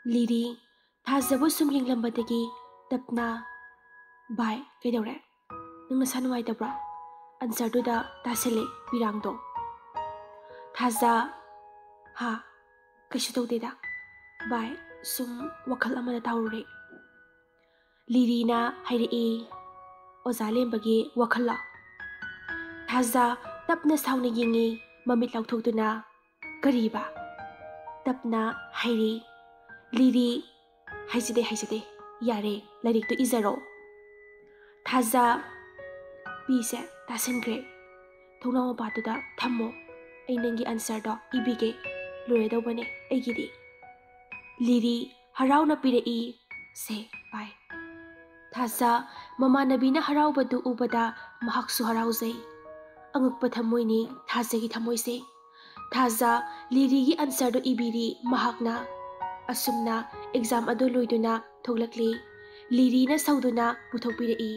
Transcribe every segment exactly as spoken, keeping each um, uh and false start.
ꯂꯤꯔꯤ ꯊꯥꯖꯕꯨ ꯁꯨꯝ ꯌꯦꯡꯂꯝꯕꯗꯒꯤ ꯇꯞꯅ, "ꯚꯥꯏ, ꯀꯩꯗꯧꯔꯦ? ꯅꯪ ꯅꯁꯥ ꯅꯨꯡꯉꯥꯏꯇꯕ꯭ꯔꯣ? ꯑꯟꯁꯔꯗꯨꯗ ꯇꯥꯁꯤꯜꯂꯦ ꯄꯤꯔꯥꯡꯗꯣ꯫" ꯊꯥꯖ, "ꯍꯥ? ꯀꯩꯁꯨ ꯇꯧꯗꯦꯗ꯫ ꯚꯥꯏ, ꯁꯨꯝ ꯋꯥꯈꯜ ꯑꯃꯗ ꯇꯥꯎꯔꯨꯔꯦ꯫" ꯂꯤꯔꯤꯅ ꯍꯥꯏꯔꯛꯏ, "ꯑꯣꯖꯥ ꯂꯦꯝꯕꯒꯤ ꯋꯥꯈꯜꯂꯣ?" ꯊꯥꯖ ꯇꯞꯅ ꯁꯥꯎꯅ ꯌꯦꯡꯉꯤ, ꯃꯃꯤꯠ ꯂꯥꯎꯊꯣꯛꯇꯨꯅ, "ꯀꯔꯤꯕ?" ꯇꯞꯅ ꯍꯥꯏꯔꯤ, "ꯂꯤꯔꯤ, ꯍꯥꯏꯖꯗꯦ, ꯍꯥꯏꯖꯗꯦ꯫ ꯌꯥꯔꯦ, ꯂꯥꯏꯔꯤꯛꯇꯨ ꯏꯖꯔꯣ꯫" ꯊꯥꯖ, "ꯄꯤꯁꯦ, ꯇꯥꯁꯟꯈ꯭ꯔꯦ꯫ ꯊꯣꯡꯅꯥꯎ ꯃꯄꯥꯗꯨꯗ ꯊꯝꯃꯣ꯫ ꯑꯩ ꯅꯪꯒꯤ ꯑꯟꯁꯔꯗꯣ ꯏꯕꯤꯒꯦ꯫ ꯂꯣꯏꯔꯗꯧꯕꯅꯦ ꯑꯩꯒꯤꯗꯤ꯫" ꯂꯤꯔꯤ ꯍꯔꯥꯎꯅ ꯄꯤꯔꯛꯏ, "ꯁꯦ, ꯄꯥꯏ꯫" ꯊꯥꯖ ꯃꯃꯥꯟꯅꯕꯤꯅ ꯍꯔꯥꯎꯕꯗꯨ ꯎꯕꯗ ꯃꯍꯥꯛꯁꯨ ꯍꯔꯥꯎꯖꯩ꯫ ꯑꯉꯛꯄ ꯊꯃꯣꯏꯅꯤ ꯊꯥꯖꯒꯤ ꯊꯃꯣꯏꯁꯦ꯫ ꯊꯥꯖ ꯂꯤꯔꯤꯒꯤ ꯑꯟꯁꯔꯗꯨ ꯏꯕꯤꯔꯤ ꯃꯍꯥꯛꯅ꯫ ꯑꯁꯨꯝꯅ ꯑꯦꯛꯖꯥꯝ ꯑꯗꯨ ꯂꯣꯏꯗꯨꯅ ꯊꯣꯛꯂꯛꯂꯤ꯫ ꯂꯤꯔꯤꯅ ꯁꯧꯗꯨꯅ ꯄꯨꯊꯣꯛꯄꯤꯔꯛꯏ꯫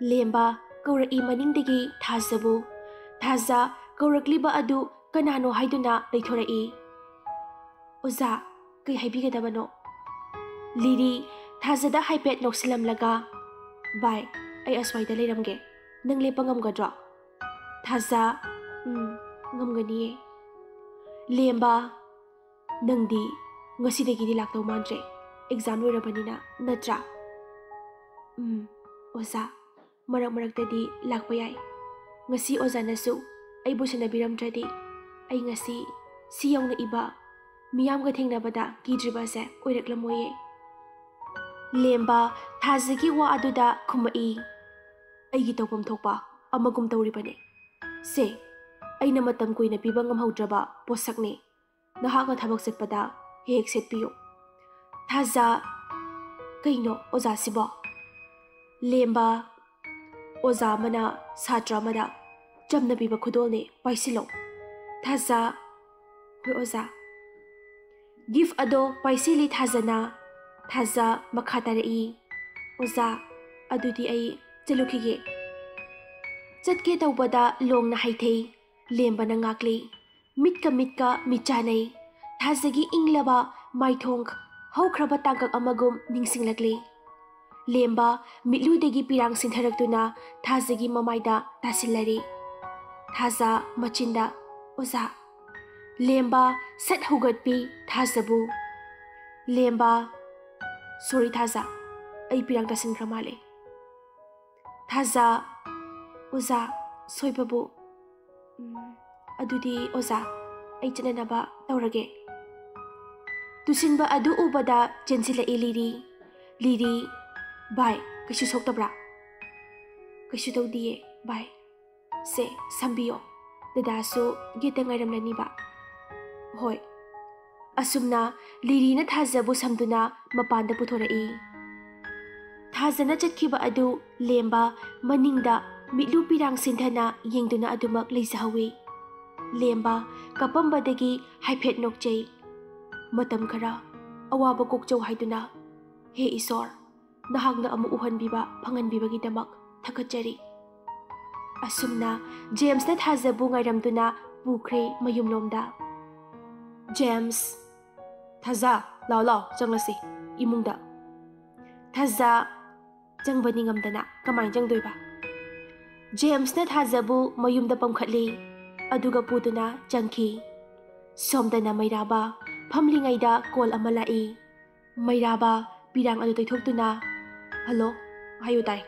ꯂꯦꯝꯕ ꯀꯧꯔꯛꯏ ꯃꯅꯤꯡꯗꯒꯤ ꯊꯥꯖꯕꯨ꯫ ꯊꯥꯖ ꯀꯧꯔꯛꯂꯤꯕ ꯑꯗꯨ ꯀꯅꯥꯅꯣ ꯍꯥꯏꯗꯨꯅ ꯂꯩꯊꯣꯔꯛꯏ꯫ "ꯑꯣꯖꯥ, ꯀꯩ ꯍꯥꯏꯕꯤꯒꯗꯕꯅꯣ?" ꯂꯤꯔꯤ ꯊꯥꯖꯗ ꯍꯥꯏꯐꯦꯠ ꯅꯣꯛꯁꯤꯜꯂꯝꯂꯒ, "ꯚꯥꯏ, ꯑꯩ ꯑꯁ꯭ꯋꯥꯏꯗ ꯂꯩꯔꯝꯒꯦ꯫ ꯅꯪ ꯂꯦꯞꯄ ꯉꯝꯒꯗ꯭ꯔꯣ?" ꯊꯥꯖ, "ꯎꯝ, ꯉꯝꯒꯅꯤꯌꯦ꯫" ꯂꯦꯝꯕ, "ꯅꯪꯗꯤ ꯉꯁꯤꯗꯒꯤꯗꯤ ꯂꯥꯛꯇꯧ ꯃꯥꯟꯗ꯭ꯔꯦ, ꯑꯦꯛꯖꯥꯝ ꯂꯣꯏꯔꯕꯅꯤꯅ, ꯅꯠꯇ꯭ꯔꯥ?" "ꯎꯝ, ꯑꯣꯖꯥ, ꯃꯔꯛ ꯃꯔꯛꯇꯗꯤ ꯂꯥꯛꯄ ꯌꯥꯏ꯫ ꯉꯁꯤ ꯑꯣꯖꯥꯅꯁꯨ ꯑꯩꯕꯨ ꯁꯦꯟꯅꯕꯤꯔꯝꯗ꯭ꯔꯗꯤ ꯑꯩ ꯉꯁꯤ ꯁꯤ ꯌꯧꯅ ꯏꯕ, ꯃꯤꯌꯥꯝꯒ ꯊꯦꯡꯅꯕꯗ ꯀꯤꯗ꯭ꯔꯤꯕ ꯑꯁꯦ ꯑꯣꯏꯔꯛꯂꯝꯃꯣꯏꯌꯦ꯫" ꯂꯦꯝꯕ ꯊꯥꯖꯒꯤ ꯋꯥ ꯑꯗꯨꯗ ꯈꯨꯝꯃꯛꯏ, "ꯑꯩꯒꯤ ꯇꯧꯐꯝ ꯊꯣꯛꯄ ꯑꯃꯒꯨꯝ ꯇꯧꯔꯤꯕꯅꯦ꯫ ꯁꯦ, ꯑꯩꯅ ꯃꯇꯝ ꯀꯨꯏꯅ ꯄꯤꯕ ꯉꯝꯍꯧꯗ꯭ꯔꯕ ꯄꯣꯠꯁꯛꯅꯦ꯫ ꯅꯍꯥꯛꯅ ꯊꯕꯛ ꯆꯠꯄꯗ ꯍꯦꯛ ꯍꯦꯛ ꯁꯦꯠꯄꯤꯌꯨ꯫" ꯊꯥꯖ, "ꯀꯩꯅꯣ ꯑꯣꯖꯥꯁꯤꯕꯣ?" ꯂꯦꯝꯕ, "ꯑꯣꯖꯥ ꯑꯃꯅ ꯁꯥꯇ꯭ꯔ ꯑꯃꯗ ꯆꯝꯅ ꯄꯤꯕ ꯈꯨꯗꯣꯜꯅꯦ, ꯄꯥꯏꯁꯤꯜꯂꯣ꯫" ꯊꯥꯖ, "ꯍꯣꯏ ꯑꯣꯖꯥ꯫" ꯒꯤꯐ ꯑꯗꯣ ꯄꯥꯏꯁꯤꯜꯂꯤ ꯊꯥꯖꯅ꯫ ꯊꯥꯖ ꯃꯈꯥ ꯇꯥꯔꯛꯏ, "ꯑꯣꯖꯥ, ꯑꯗꯨꯗꯤ ꯑꯩ ꯆꯠꯂꯨꯈꯤꯒꯦ꯫" ꯆꯠꯀꯦ ꯇꯧꯕꯗ ꯂꯣꯡꯅ ꯍꯥꯏꯊꯩ꯫ ꯂꯦꯝꯕꯅ ꯉꯥꯛꯂꯤ꯫ ꯃꯤꯠꯀ ꯃꯤꯠꯀ ꯃꯤꯠ ꯆꯥꯟꯅꯩ꯫ ꯊꯥꯖꯒꯤ ꯏꯪꯂꯕ ꯃꯥꯏꯊꯣꯡ ꯍꯧꯈ꯭ꯔꯕ ꯇꯥꯡꯀꯛ ꯑꯃꯒꯨꯝ ꯅꯤꯡꯁꯤꯡꯂꯛꯂꯤ꯫ ꯂꯦꯝꯕ ꯃꯤꯠꯂꯨꯗꯒꯤ ꯄꯤꯔꯥꯡ ꯁꯤꯟꯊꯔꯛꯇꯨꯅ ꯊꯥꯖꯒꯤ ꯃꯃꯥꯏꯗ ꯇꯥꯁꯤꯜꯂꯔꯤ꯫ ꯊꯥꯖ ꯃꯆꯤꯟꯗ, "ꯑꯣꯖꯥ!" ꯂꯦꯝꯕ ꯁꯠ ꯍꯧꯒꯠꯄꯤ ꯊꯥꯖꯕꯨ꯫ ꯂꯦꯝꯕ, "Sorry ꯊꯥꯖ, ꯑꯩ ꯄꯤꯔꯥꯡ ꯇꯥꯁꯤꯟꯈ꯭ꯔ ꯃꯥꯜꯂꯦ꯫" ꯊꯥꯖ, "ꯑꯣꯖꯥ, ꯁꯣꯏꯕꯕꯨ꯫ ꯎꯝ, ꯑꯗꯨꯗꯤ ꯑꯣꯖꯥ, ꯑꯩ ꯆꯠꯅꯅꯕ ꯇꯧꯔꯒꯦ꯫" ꯇꯨꯁꯤꯟꯕ ꯑꯗꯨ ꯎꯕꯗ ꯆꯦꯟꯁꯤꯜꯂꯛꯏ ꯂꯤꯔꯤ꯫ ꯂꯤꯔꯤ, "ꯚꯥꯏ, ꯀꯩꯁꯨ ꯁꯣꯛꯇꯕ꯭ꯔꯥ?" "ꯀꯩꯁꯨ ꯇꯧꯗꯤꯌꯦ ꯚꯥꯏ꯫ ꯁꯦ, ꯁꯝꯕꯤꯌꯣ꯫ ꯗꯗꯥꯁꯨ ꯒꯦꯠꯇ ꯉꯥꯏꯔꯝꯂꯅꯤꯕ꯫" "ꯍꯣꯏ꯫" ꯑꯁꯨꯝꯅ ꯂꯤꯔꯤꯅ ꯊꯥꯖꯕꯨ ꯁꯝꯗꯨꯅ ꯃꯄꯥꯟꯗ ꯄꯨꯊꯣꯔꯛꯏ꯫ ꯊꯥꯖꯅ ꯆꯠꯈꯤꯕ ꯑꯗꯨ ꯂꯦꯝꯕ ꯃꯅꯤꯡꯗ ꯃꯤꯠꯂꯨ ꯄꯤꯔꯥꯡ ꯁꯤꯟꯊꯅ ꯌꯦꯡꯗꯨꯅ ꯑꯗꯨꯃꯛ ꯂꯩꯖꯍꯧꯏ꯫ ꯂꯦꯝꯕ ꯀꯞꯄꯝꯕꯗꯒꯤ ꯍꯥꯏꯐꯦꯠ ꯅꯣꯛꯆꯩ꯫ ꯃꯇꯝ ꯈꯔ ꯑꯋꯥꯕ ꯀꯣꯛꯆꯧ ꯍꯥꯏꯗꯨꯅ꯫ ꯍꯦ ꯏꯁꯣꯔ, ꯅꯍꯥꯛꯅ ꯑꯃꯨꯛ ꯎꯍꯟꯕꯤꯕ ꯐꯪꯍꯟꯕꯤꯕꯒꯤꯗꯃꯛ ꯊꯥꯒꯠꯆꯔꯤ꯫ ꯑꯁꯨꯝꯅ ꯖꯦꯝꯁꯅ ꯊꯥꯖꯕꯨ ꯉꯥꯏꯔꯝꯗꯨꯅ ꯄꯨꯈ꯭ꯔꯦ ꯃꯌꯨꯝꯂꯣꯝꯗ꯫ ꯖꯦꯝꯁ, "ꯊꯥꯖ, ꯂꯥꯎ ꯂꯥꯎ, ꯆꯪꯂꯁꯤ ꯏꯃꯨꯡꯗ꯫" ꯊꯥꯖ ꯆꯪꯕ ꯅꯤꯡꯉꯝꯗꯅ ꯀꯃꯥꯏꯅ ꯆꯪꯗꯣꯏꯕ? ꯖꯦꯝꯁꯅ ꯊꯥꯖꯕꯨ ꯃꯌꯨꯝꯗ ꯄꯝꯈꯠꯂꯤ, ꯑꯗꯨꯒ ꯄꯨꯗꯨꯅ ꯆꯪꯈꯤ꯫ ꯁꯣꯝꯗꯅ ꯃꯩꯔꯥꯕ ꯐꯝꯂꯤꯉꯩꯗ ꯀꯣꯜ ꯑꯃ ꯂꯥꯛꯏ꯫ ꯃꯩꯔꯥꯕ ꯄꯤꯔꯥꯡ ꯑꯗꯨ ꯇꯩꯊꯣꯛꯇꯨꯅ, "ꯍꯜꯂꯣ, ꯍꯥꯏꯌꯨ ꯇꯥꯏ꯫"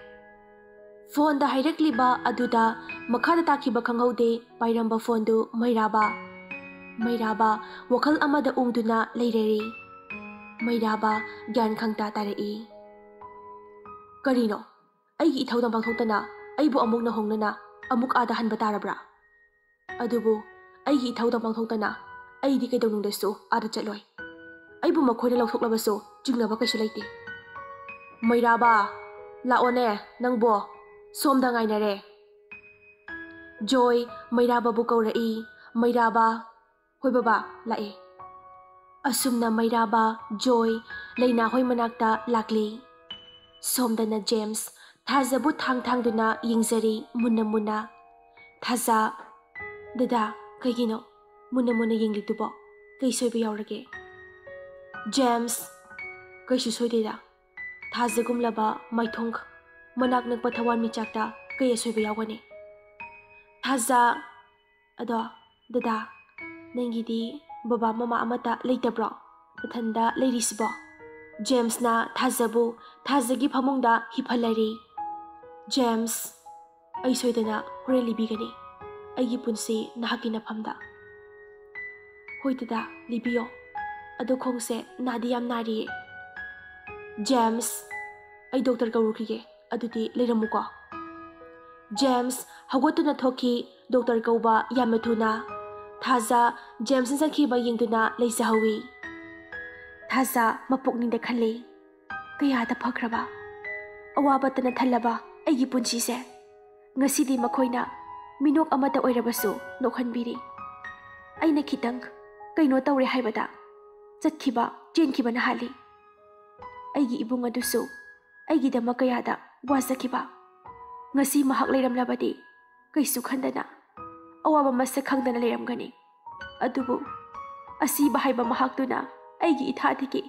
ꯐꯣꯟꯗ ꯍꯥꯏꯔꯛꯂꯤꯕ ꯑꯗꯨꯗ ꯃꯈꯥꯗ ꯇꯥꯈꯤꯕ ꯈꯪꯍꯧꯗꯦ ꯄꯥꯏꯔꯝꯕ ꯐꯣꯟꯗꯨ ꯃꯩꯔꯥꯕ꯫ ꯃꯩꯔꯥꯕ ꯋꯥꯈꯜ ꯑꯃꯗ ꯎꯪꯗꯨꯅ ꯂꯩꯔꯦꯔꯤ꯫ ꯃꯩꯔꯥꯕ ꯒ꯭ꯌꯥꯟ ꯈꯪꯇꯥ ꯇꯥꯔꯛꯏ꯫ "ꯀꯔꯤꯅꯣ? ꯑꯩꯒꯤ ꯏꯊꯧꯗ ꯄꯥꯡꯊꯣꯛꯇꯅ ꯑꯩꯕꯨ ꯑꯃꯨꯛ ꯅꯧꯍꯧꯅꯅ ꯑꯃꯨꯛ ꯑꯥꯗ ꯍꯟꯕ ꯇꯥꯔꯕ꯭ꯔꯥ? ꯑꯗꯨꯕꯨ ꯑꯩꯒꯤ ꯏꯊꯧꯗ ꯄꯥꯡꯊꯣꯛꯇꯅ ꯑꯩꯗꯤ ꯀꯩꯗꯧꯅꯨꯡꯗꯁꯨ ꯑꯥꯗ ꯆꯠꯂꯣꯏ꯫ ꯑꯩꯕꯨ ꯃꯈꯣꯏꯅ ꯂꯧꯊꯣꯛꯂꯕꯁꯨ ꯆꯤꯡꯅꯕ ꯀꯩꯁꯨ ꯂꯩꯇꯦ꯫" "ꯃꯩꯔꯥꯕ, ꯂꯥꯛꯑꯣꯅꯦ ꯅꯪꯕꯣ, ꯁꯣꯝꯗ ꯉꯥꯏꯅꯔꯦ꯫" ꯖꯣꯏ ꯃꯩꯔꯥꯕꯕꯨ ꯀꯧꯔꯛꯏ꯫ ꯃꯩꯔꯥꯕ, "ꯍꯣꯏ ꯕꯕꯥ, ꯂꯥꯛꯑꯦ꯫" ꯑꯁꯨꯝꯅ ꯃꯩꯔꯥꯕ, ꯖꯣꯏ, ꯂꯩꯅꯥꯍꯣꯏ ꯃꯅꯥꯛꯇ ꯂꯥꯛꯂꯤ꯫ ꯁꯣꯝꯗꯅ ꯖꯦꯝꯁ ꯊꯥꯖꯕꯨ ꯊꯥꯡ ꯊꯥꯡꯗꯨꯅ ꯌꯦꯡꯖꯔꯤ ꯃꯨꯟꯅ ꯃꯨꯟꯅ꯫ ꯊꯥꯖ, "ꯗꯗꯥ, ꯀꯩꯒꯤꯅꯣ ꯃꯨꯟꯅ ꯃꯨꯟꯅ ꯌꯦꯡꯂꯤꯗꯨꯕꯣ? ꯀꯩ ꯁꯣꯏꯕ ꯌꯥꯎꯔꯒꯦ?" ꯖꯦꯝꯁ, ꯀꯩꯁꯨ ꯁꯣꯏꯗꯦꯗ꯫ ꯊꯥꯖꯒꯨꯝꯂꯕ ꯃꯥꯏꯊꯣꯡ, ꯃꯅꯥꯛ ꯅꯛꯄ ꯊꯋꯥꯟꯃꯤꯆꯥꯛꯇ ꯀꯩ ꯑꯁꯣꯏꯕ ꯌꯥꯎꯒꯅꯤ? ꯊꯥꯖ, ꯑꯗꯣ, ꯗꯗꯥ, ꯅꯪꯒꯤꯗꯤ ꯕꯕꯥ ꯃꯃꯥ ꯑꯃꯠꯇ ꯂꯩꯇꯕ꯭ꯔꯣ? ꯅꯊꯟꯗ ꯂꯩꯔꯤꯁꯤꯕꯣ? ꯖꯦꯝꯁꯅ ꯊꯥꯖꯕꯨ ꯊꯥꯖꯒꯤ ꯐꯃꯨꯡꯗ ꯍꯤꯞꯍꯜꯂꯔꯤ꯫ ꯖꯦꯝꯁ, ꯑꯩ ꯁꯣꯏꯗꯅ ꯍꯣꯔꯦꯟ ꯂꯤꯕꯤꯒꯅꯤ ꯑꯩꯒꯤ ꯄꯨꯟꯁꯤ ꯅꯍꯥꯛꯀꯤ ꯅꯐꯝꯗ꯫ ꯍꯣꯏ ꯗꯗꯥ, ꯂꯤꯕꯤꯌꯣ꯫ ꯑꯗꯣ ꯈꯣꯡꯁꯦ ꯅꯥꯗꯤ ꯌꯥꯝ ꯅꯥꯔꯤꯌꯦ꯫ ꯖꯦꯝꯁ, ꯑꯩ ꯗꯣꯛꯇꯔ ꯀꯧꯔꯨꯈꯤꯒꯦ, ꯑꯗꯨꯗꯤ ꯂꯩꯔꯝꯃꯨꯀꯣ꯫ ꯖꯦꯝꯁ ꯍꯧꯒꯠꯇꯨꯅ ꯊꯣꯛꯈꯤ꯫ ꯗꯣꯛꯇꯔ ꯀꯧꯕ ꯌꯥꯝꯅ ꯊꯨꯅ꯫ ꯊꯥꯖ ꯖꯦꯝꯁꯅ ꯆꯠꯈꯤꯕ ꯌꯦꯡꯗꯨꯅ ꯂꯩꯖꯍꯧꯏ꯫ ꯊꯥꯖ ꯃꯄꯨꯛꯅꯤꯡꯗ ꯈꯜꯂꯤ, "ꯀꯌꯥꯗ ꯐꯈ꯭ꯔꯕ, ꯑꯋꯥꯕꯇꯅ ꯊꯜꯂꯕ ꯑꯩꯒꯤ ꯄꯨꯟꯁꯤꯁꯦ꯫ ꯉꯁꯤꯗꯤ ꯃꯈꯣꯏꯅ ꯃꯤꯅꯣꯛ ꯑꯃꯇ ꯑꯣꯏꯔꯕꯁꯨ ꯅꯣꯛꯍꯟꯕꯤꯔꯤ꯫ ꯑꯩꯅ ꯈꯤꯇꯪ ꯀꯩꯅꯣ ꯇꯧꯔꯦ ꯍꯥꯏꯕꯗ ꯆꯠꯈꯤꯕ, ꯆꯦꯟꯈꯤꯕꯅ ꯍꯥꯜꯂꯤ꯫ ꯑꯩꯒꯤ ꯏꯕꯨꯡ ꯑꯗꯨꯁꯨ ꯑꯩꯒꯤꯗꯃꯛ ꯀꯌꯥꯗ ꯋꯥꯖꯈꯤꯕ꯫ ꯉꯁꯤ ꯃꯍꯥꯛ ꯂꯩꯔꯝꯂꯕꯗꯤ ꯀꯩꯁꯨ ꯈꯟꯗꯅ ꯑꯋꯥꯕ ꯃꯁꯛ ꯈꯪꯗꯅ ꯂꯩꯔꯝꯒꯅꯤ꯫ ꯑꯗꯨꯕꯨ ꯑꯁꯤꯕ ꯍꯥꯏꯕ ꯃꯍꯥꯛꯇꯨꯅ ꯑꯩꯒꯤ ꯏꯊꯥꯗꯒꯤ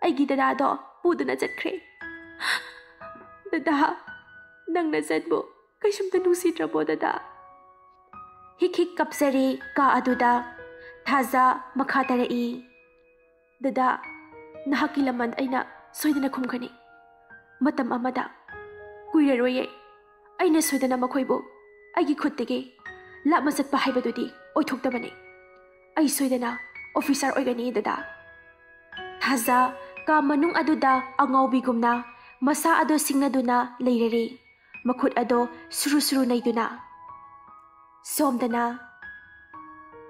ꯑꯩꯒꯤ ꯗꯗꯥꯗꯣ ꯄꯨꯗꯨꯅ ꯆꯠꯈ꯭ꯔꯦ꯫ ꯗꯗꯥ, ꯅꯪ ꯅꯆꯟꯕꯨ ꯀꯩꯁꯨꯝꯇ ꯅꯨꯡꯁꯤꯗ꯭ꯔꯕꯣ ꯗꯗꯥ?" ꯍꯤꯛ ꯍꯤꯛ ꯀꯞꯆꯔꯤ ꯀꯥ ꯑꯗꯨꯗ꯫ ꯊꯥꯖ ꯃꯈꯥ ꯇꯥꯔꯛꯏ, "ꯗꯗꯥ, ꯅꯍꯥꯛꯀꯤ ꯂꯃꯟ ꯑꯩꯅ ꯁꯣꯏꯗꯅ ꯈꯨꯝꯒꯅꯤ꯫ ꯃꯇꯝ ꯑꯃꯗ, ꯀꯨꯏꯔꯔꯣꯏꯌꯦ, ꯑꯩꯅ ꯁꯣꯏꯗꯅ ꯃꯈꯣꯏꯕꯨ ꯑꯩꯒꯤ ꯈꯨꯠꯇꯒꯤ ꯂꯥꯞꯅ ꯆꯠꯄ ꯍꯥꯏꯕꯗꯨꯗꯤ ꯑꯣꯏꯊꯣꯛꯇꯕꯅꯤ꯫ ꯑꯩ ꯁꯣꯏꯗꯅ ꯑꯣꯐꯤꯁꯥꯔ ꯑꯣꯏꯒꯅꯤ ꯗꯗꯥ꯫" ꯊꯥꯖ ꯀꯥ ꯃꯅꯨꯡ ꯑꯗꯨꯗ ꯑꯉꯥꯎꯕꯤꯒꯨꯝꯅ ꯃꯁꯥ ꯑꯗꯨ ꯁꯤꯡꯅꯗꯨꯅ ꯂꯩꯔꯔꯤ, ꯃꯈꯨꯠ ꯑꯗꯣ ꯁꯨꯔꯨ ꯁꯨꯔꯨ ꯅꯩꯗꯨꯅ꯫ ꯁꯣꯝꯗꯅ,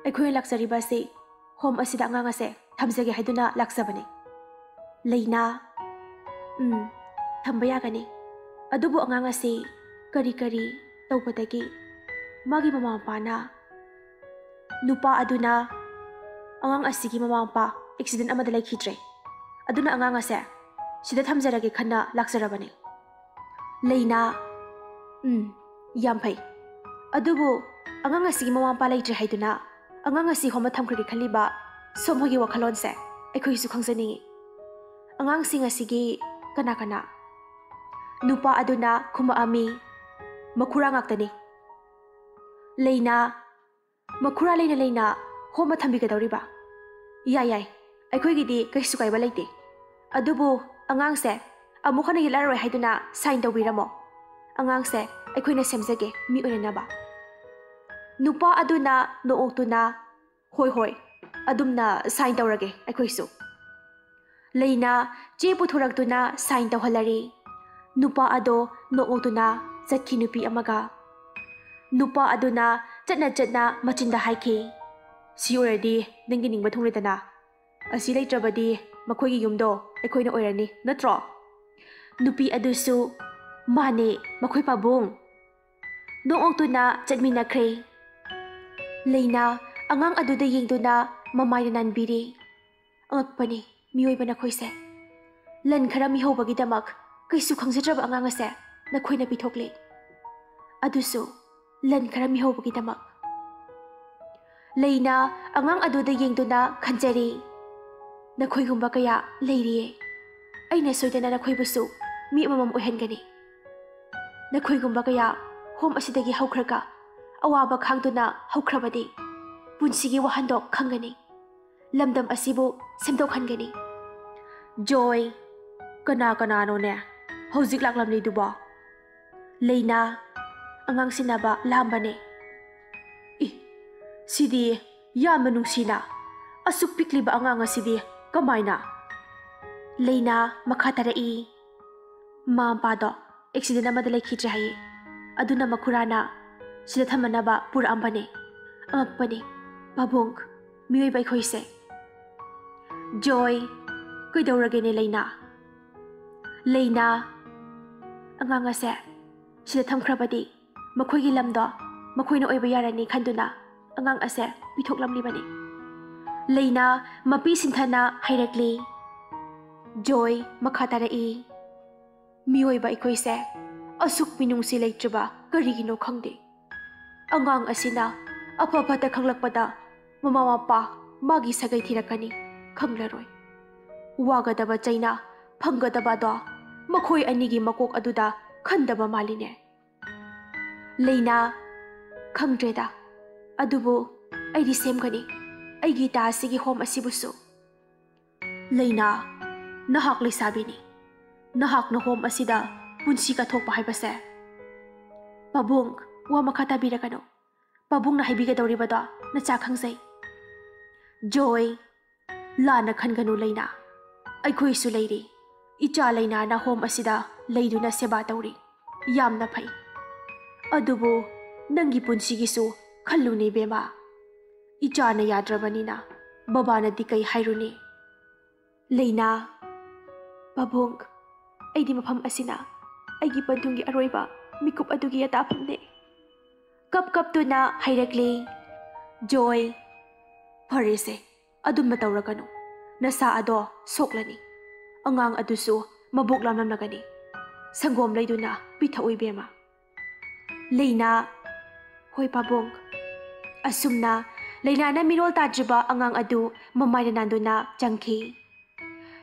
"ꯑꯩꯈꯣꯏꯅ ꯂꯥꯛꯆꯔꯤꯕ ꯑꯁꯤ ꯍꯣꯝ ꯑꯁꯤꯗ ꯑꯉꯥꯡ ꯑꯁꯦ ꯊꯝꯖꯒꯦ ꯍꯥꯏꯗꯨꯅ ꯂꯥꯛꯆꯕꯅꯤ꯫" ꯂꯩꯅꯥ, "ꯎꯝ, ꯊꯝꯕ ꯌꯥꯒꯅꯤ꯫ ꯑꯗꯨꯕꯨ ꯑꯉꯥꯡ ꯑꯁꯤ ꯀꯔꯤ ꯀꯔꯤ ꯇꯧꯕꯗꯒꯤ ꯃꯥꯒꯤ ꯃꯃꯥ ꯃꯄꯥꯅ ꯅꯨꯄꯥ ꯑꯗꯨꯅ ꯑꯉꯥꯡ ꯑꯁꯤꯒꯤ ꯃꯃꯥ ꯃꯄꯥ ꯑꯦꯛꯁꯤꯗꯦꯟ ꯑꯃꯗ ꯂꯩꯈꯤꯗ꯭ꯔꯦ꯫ ꯑꯗꯨꯅ ꯑꯉꯥꯡ ꯑꯁꯦ ꯁꯤꯗ ꯊꯝꯖꯔꯒꯦ ꯈꯟꯅ ꯂꯥꯛꯆꯔꯕꯅꯤ꯫" ꯂꯩꯅꯥ, "ꯎꯝ, ꯌꯥꯝ ꯐꯩ꯫ ꯑꯗꯨꯕꯨ ꯑꯉꯥꯡ ꯑꯁꯤꯒꯤ ꯃꯃꯥ ꯃꯄꯥ ꯂꯩꯇ꯭ꯔꯦ ꯍꯥꯏꯗꯨꯅ ꯑꯉꯥꯡ ꯑꯁꯤ ꯍꯣꯝꯗ ꯊꯝꯈ꯭ꯔꯒꯦ ꯈꯜꯂꯤꯕ ꯁꯣꯝ ꯍꯣꯏꯒꯤ ꯋꯥꯈꯜꯂꯣꯟꯁꯦ ꯑꯩꯈꯣꯏꯁꯨ ꯈꯪꯖꯅꯤꯡꯏ꯫ ꯑꯉꯥꯡꯁꯤꯡ ꯑꯁꯤꯒꯤ ꯀꯅꯥ ꯀꯅꯥ? ꯅꯨꯄꯥ ꯑꯗꯨꯅ ꯈꯨꯝꯃꯛꯑꯝꯃꯤ, "ꯃꯈꯨꯔꯥ ꯉꯥꯛꯇꯅꯤ꯫" ꯂꯩꯅꯥ, "ꯃꯈꯨꯔꯥ ꯂꯩꯅ ꯂꯩꯅ ꯍꯣꯝꯃ ꯊꯝꯕꯤꯒꯗꯧꯔꯤꯕ?" "ꯌꯥꯏ ꯌꯥꯏ, ꯑꯩꯈꯣꯏꯒꯤꯗꯤ ꯀꯩꯁꯨ ꯀꯥꯏꯕ ꯂꯩꯇꯦ꯫ ꯑꯗꯨꯕꯨ ꯑꯉꯥꯡꯁꯦ ꯑꯃꯨꯛ ꯍꯟꯅ ꯌꯦꯠꯂꯛꯑꯔꯣꯏ ꯍꯥꯏꯗꯨꯅ ꯁꯥꯏꯟ ꯇꯧꯕꯤꯔꯝꯃꯣ꯫ ꯑꯉꯥꯡꯁꯦ ꯑꯩꯈꯣꯏꯅ ꯁꯦꯝꯖꯒꯦ ꯃꯤ ꯑꯣꯏꯅꯅꯕ꯫" ꯅꯨꯄꯥ ꯑꯗꯨꯅ ꯅꯣꯛꯅꯣꯛꯇꯨꯅ, "ꯍꯣꯏ ꯍꯣꯏ, ꯑꯗꯨꯝꯅ ꯁꯥꯏꯟ ꯇꯧꯔꯒꯦ ꯑꯩꯈꯣꯏꯁꯨ꯫" ꯂꯩꯅꯥ ꯆꯦ ꯄꯨꯊꯣꯔꯛꯇꯨꯅ ꯁꯥꯏꯟ ꯇꯧꯍꯜꯂꯔꯤ꯫ ꯅꯨꯄꯥ ꯑꯗꯣ ꯅꯣꯛꯅꯣꯛꯇꯨꯅ ꯆꯠꯈꯤ ꯅꯨꯄꯤ ꯑꯃꯒ꯫ ꯅꯨꯄꯥ ꯑꯗꯨꯅ ꯆꯠꯅ ꯆꯠꯅ ꯃꯆꯤꯟꯗ ꯍꯥꯏꯈꯤ, "ꯁꯤ ꯑꯣꯏꯔꯗꯤ ꯅꯪꯒꯤ ꯅꯤꯡꯕ ꯊꯨꯡꯂꯦꯗꯅ꯫ ꯑꯁꯤ ꯂꯩꯇ꯭ꯔꯕꯗꯤ ꯃꯈꯣꯏꯒꯤ ꯌꯨꯝꯗꯣ ꯑꯩꯈꯣꯏꯅ ꯑꯣꯏꯔꯅꯤ, ꯅꯠꯇ꯭ꯔꯣ?" ꯅꯨꯄꯤ ꯑꯗꯨꯁꯨ, "ꯃꯥꯅꯦ, ꯃꯈꯣꯏ ꯄꯥꯕꯨꯡ꯫" ꯅꯣꯛꯅꯣꯛꯇꯨꯅ ꯆꯠꯃꯤꯟꯅꯈ꯭ꯔꯦ꯫ ꯂꯩꯅꯥ ꯑꯉꯥꯡ ꯑꯗꯨꯗ ꯌꯦꯡꯗꯨꯅ ꯃꯃꯥꯏꯗ ꯅꯥꯟꯕꯤꯔꯤ꯫ ꯑꯉꯛꯄꯅꯤ, ꯃꯤꯑꯣꯏꯕ ꯅꯈꯣꯏꯁꯦ꯫ ꯂꯟ ꯈꯔ ꯃꯤꯍꯧꯕꯒꯤꯗꯃꯛ ꯀꯩꯁꯨ ꯈꯪꯖꯗ꯭ꯔꯕ ꯑꯉꯥꯡ ꯑꯁꯦ ꯅꯈꯣꯏꯅ ꯄꯤꯊꯣꯛꯂꯦ꯫ ꯑꯗꯨꯁꯨ ꯂꯟ ꯈꯔ ꯃꯤꯍꯧꯕꯒꯤꯗꯃꯛ꯫ ꯂꯩꯅꯥ ꯑꯉꯥꯡ ꯑꯗꯨꯗ ꯌꯦꯡꯗꯨꯅ ꯈꯟꯖꯔꯤ, "ꯅꯈꯣꯏꯒꯨꯝꯕ ꯀꯌꯥ ꯂꯩꯔꯤꯌꯦ꯫ ꯑꯩꯅ ꯁꯣꯏꯗꯅ ꯅꯈꯣꯏꯕꯨꯁꯨ ꯃꯤ ꯑꯃꯃꯝ ꯑꯣꯏꯍꯟꯒꯅꯤ꯫ ꯅꯈꯣꯏꯒꯨꯝꯕ ꯀꯌꯥ ꯍꯣꯝ ꯑꯁꯤꯗꯒꯤ ꯍꯧꯈ꯭ꯔꯒ ꯑꯋꯥꯕ ꯈꯥꯡꯗꯨꯅ ꯍꯧꯈ꯭ꯔꯕꯗꯤ ꯄꯨꯟꯁꯤꯒꯤ ꯋꯥꯍꯟꯊꯣꯛ ꯈꯪꯒꯅꯤ꯫ ꯂꯝꯗꯝ ꯑꯁꯤꯕꯨ ꯁꯦꯝꯗꯣꯛꯍꯟꯒꯅꯤ꯫" "ꯖꯣꯏ, ꯀꯅꯥ ꯀꯅꯥꯅꯣꯅꯦ ꯍꯧꯖꯤꯛ ꯂꯥꯛꯂꯝꯂꯤꯗꯨꯕꯣ?" ꯂꯩꯅꯥ ꯑꯉꯥꯡ ꯁꯤꯟꯅꯕ ꯂꯥꯛꯑꯝꯕꯅꯦ꯫ "ꯏ, ꯁꯤꯗꯤ ꯌꯥꯝꯅ ꯅꯨꯡꯁꯤꯅ, ꯑꯁꯨꯛ ꯄꯤꯛꯂꯤꯕ ꯑꯉꯥꯡ ꯑꯁꯤꯗꯤ ꯀꯃꯥꯏꯅ?" ꯂꯩꯅꯥ ꯃꯈꯥ ꯇꯥꯔꯛꯏ, "ꯃꯃꯥ ꯃꯄꯥꯗꯣ ꯑꯦꯛꯁꯤꯗꯦꯟ ꯑꯃꯗ ꯂꯩꯈꯤꯗ꯭ꯔꯦ ꯍꯥꯏꯌꯦ꯫ ꯑꯗꯨꯅ ꯃꯈꯨꯔꯥꯅ ꯁꯤꯗ ꯊꯝꯃꯅꯕ ꯄꯨꯔꯛꯑꯝꯕꯅꯦ꯫ ꯑꯉꯛꯄꯅꯦ, ꯄꯥꯕꯨꯡ, ꯃꯤꯑꯣꯏꯕ ꯑꯩꯈꯣꯏꯁꯦ꯫" "ꯖꯣꯏ, ꯀꯩꯗꯧꯔꯒꯦꯅꯦ ꯂꯩꯅꯥ?" ꯂꯩꯅꯥ ꯑꯉꯥꯡ ꯑꯁꯦ ꯁꯤꯗ ꯊꯝꯈ꯭ꯔꯕꯗꯤ ꯃꯈꯣꯏꯒꯤ ꯂꯝꯗꯣ ꯃꯈꯣꯏꯅ ꯑꯣꯏꯕ ꯌꯥꯔꯅꯤ ꯈꯟꯗꯨꯅ ꯑꯉꯥꯡ ꯑꯁꯦ ꯄꯤꯊꯣꯛꯂꯝꯂꯤꯕꯅꯤ꯫ ꯂꯩꯅꯥ ꯃꯄꯤ ꯁꯤꯟꯊꯅ ꯍꯥꯏꯔꯛꯂꯤ꯫ ꯖꯣꯏ ꯃꯈꯥ ꯇꯥꯔꯛꯏ, "ꯃꯤꯑꯣꯏꯕ ꯑꯩꯈꯣꯏꯁꯦ ꯑꯁꯨꯛ ꯃꯤꯅꯨꯡꯁꯤ ꯂꯩꯇ꯭ꯔꯕ ꯀꯔꯤꯒꯤꯅꯣ ꯈꯪꯗꯦ꯫ ꯑꯉꯥꯡ ꯑꯁꯤꯅ ꯑꯐ ꯐꯠꯇ ꯈꯪꯂꯛꯄꯗ ꯃꯃꯥ ꯃꯄꯥ, ꯃꯥꯒꯤ ꯁꯥꯒꯩ ꯊꯤꯔꯛꯀꯅꯤ꯫ ꯈꯪꯂꯔꯣꯏ꯫ ꯋꯥꯒꯗꯕ ꯆꯩꯅ ꯐꯪꯒꯗꯕꯗꯣ ꯃꯈꯣꯏ ꯑꯅꯤꯒꯤ ꯃꯀꯣꯛ ꯑꯗꯨꯗ ꯈꯟꯗꯕ ꯃꯥꯜꯂꯤꯅꯦ꯫ ꯂꯩꯅꯥ, ꯈꯪꯗ꯭ꯔꯦꯗ꯫ ꯑꯗꯨꯕꯨ ꯑꯩꯗꯤ ꯁꯦꯝꯒꯅꯤ, ꯑꯩꯒꯤ ꯏꯇꯥ ꯑꯁꯤꯒꯤ ꯍꯣꯝ ꯑꯁꯤꯕꯨꯁꯨ꯫ ꯂꯩꯅꯥ, ꯅꯍꯥꯛ ꯂꯩꯁꯥꯕꯤꯅꯤ꯫ ꯅꯍꯥꯛꯅ ꯍꯣꯝ ꯑꯁꯤꯗ ꯄꯨꯟꯁꯤ ꯀꯠꯊꯣꯛꯄ ꯍꯥꯏꯕꯁꯦ꯫ ꯄꯥꯕꯨꯡ, ꯋꯥ ꯃꯈꯥ ꯇꯥꯕꯤꯔꯒꯅꯨ꯫ ꯄꯥꯕꯨꯡꯅ ꯍꯥꯏꯕꯤꯒꯗꯧꯔꯤꯕꯗꯣ ꯅꯆꯥ ꯈꯪꯖꯩ꯫ ꯖꯣꯏ, ꯂꯥꯟꯅ ꯈꯟꯒꯅꯨ ꯂꯩꯅꯥ꯫ ꯑꯩꯈꯣꯏꯁꯨ ꯂꯩꯔꯤ꯫ ꯏꯆꯥ ꯂꯩꯅꯥꯅ ꯍꯣꯝ ꯑꯁꯤꯗ ꯂꯩꯗꯨꯅ ꯁꯦꯕꯥ ꯇꯧꯔꯤ꯫ ꯌꯥꯝꯅ ꯐꯩ꯫ ꯑꯗꯨꯕꯨ ꯅꯪꯒꯤ ꯄꯨꯟꯁꯤꯒꯤꯁꯨ ꯈꯜꯂꯨꯅꯦ ꯏꯕꯦꯝꯃ꯫ ꯏꯆꯥꯅ ꯌꯥꯗ꯭ꯔꯕꯅꯤꯅ ꯕꯕꯥꯅꯗꯤ ꯀꯩ ꯍꯥꯏꯔꯨꯅꯤ? ꯂꯩꯅꯥ, ꯄꯥꯕꯨꯡ, ꯑꯩꯗꯤ ꯃꯐꯝ ꯑꯁꯤꯅ ꯑꯩꯒꯤ ꯄꯟꯊꯨꯡꯒꯤ ꯑꯔꯣꯏꯕ ꯃꯤꯀꯨꯞ ꯑꯗꯨꯒꯤ ꯑꯇꯥꯐꯝꯅꯦ꯫ ꯀꯞ ꯀꯞꯇꯨꯅ ꯍꯥꯏꯔꯛꯂꯤ꯫ ꯖꯣꯏ, ꯐꯔꯦꯁꯦ, ꯑꯗꯨꯝꯅ ꯇꯧꯔꯒꯅꯨ꯫ ꯅꯁꯥ ꯑꯗꯣ ꯁꯣꯛꯂꯅꯤ꯫ ꯑꯉꯥꯡ ꯑꯗꯨꯁꯨ ꯃꯕꯨꯛ ꯂꯥꯝꯂꯝꯂꯒꯅꯤ꯫ ꯁꯪꯒꯣꯝ ꯂꯩꯗꯨꯅ ꯄꯤꯊꯛꯎ ꯏꯕꯦꯝꯃ꯫ ꯂꯩꯅꯥ, ꯍꯣꯏ ꯄꯥꯕꯨꯡ꯫ ꯑꯁꯨꯝꯅ ꯂꯩꯅꯥꯅ ꯃꯤꯔꯣꯜ ꯇꯥꯗ꯭ꯔꯤꯕ ꯑꯉꯥꯡ ꯑꯗꯨ ꯃꯃꯥꯏꯗ ꯅꯥꯟꯗꯨꯅ ꯆꯪꯈꯤ꯫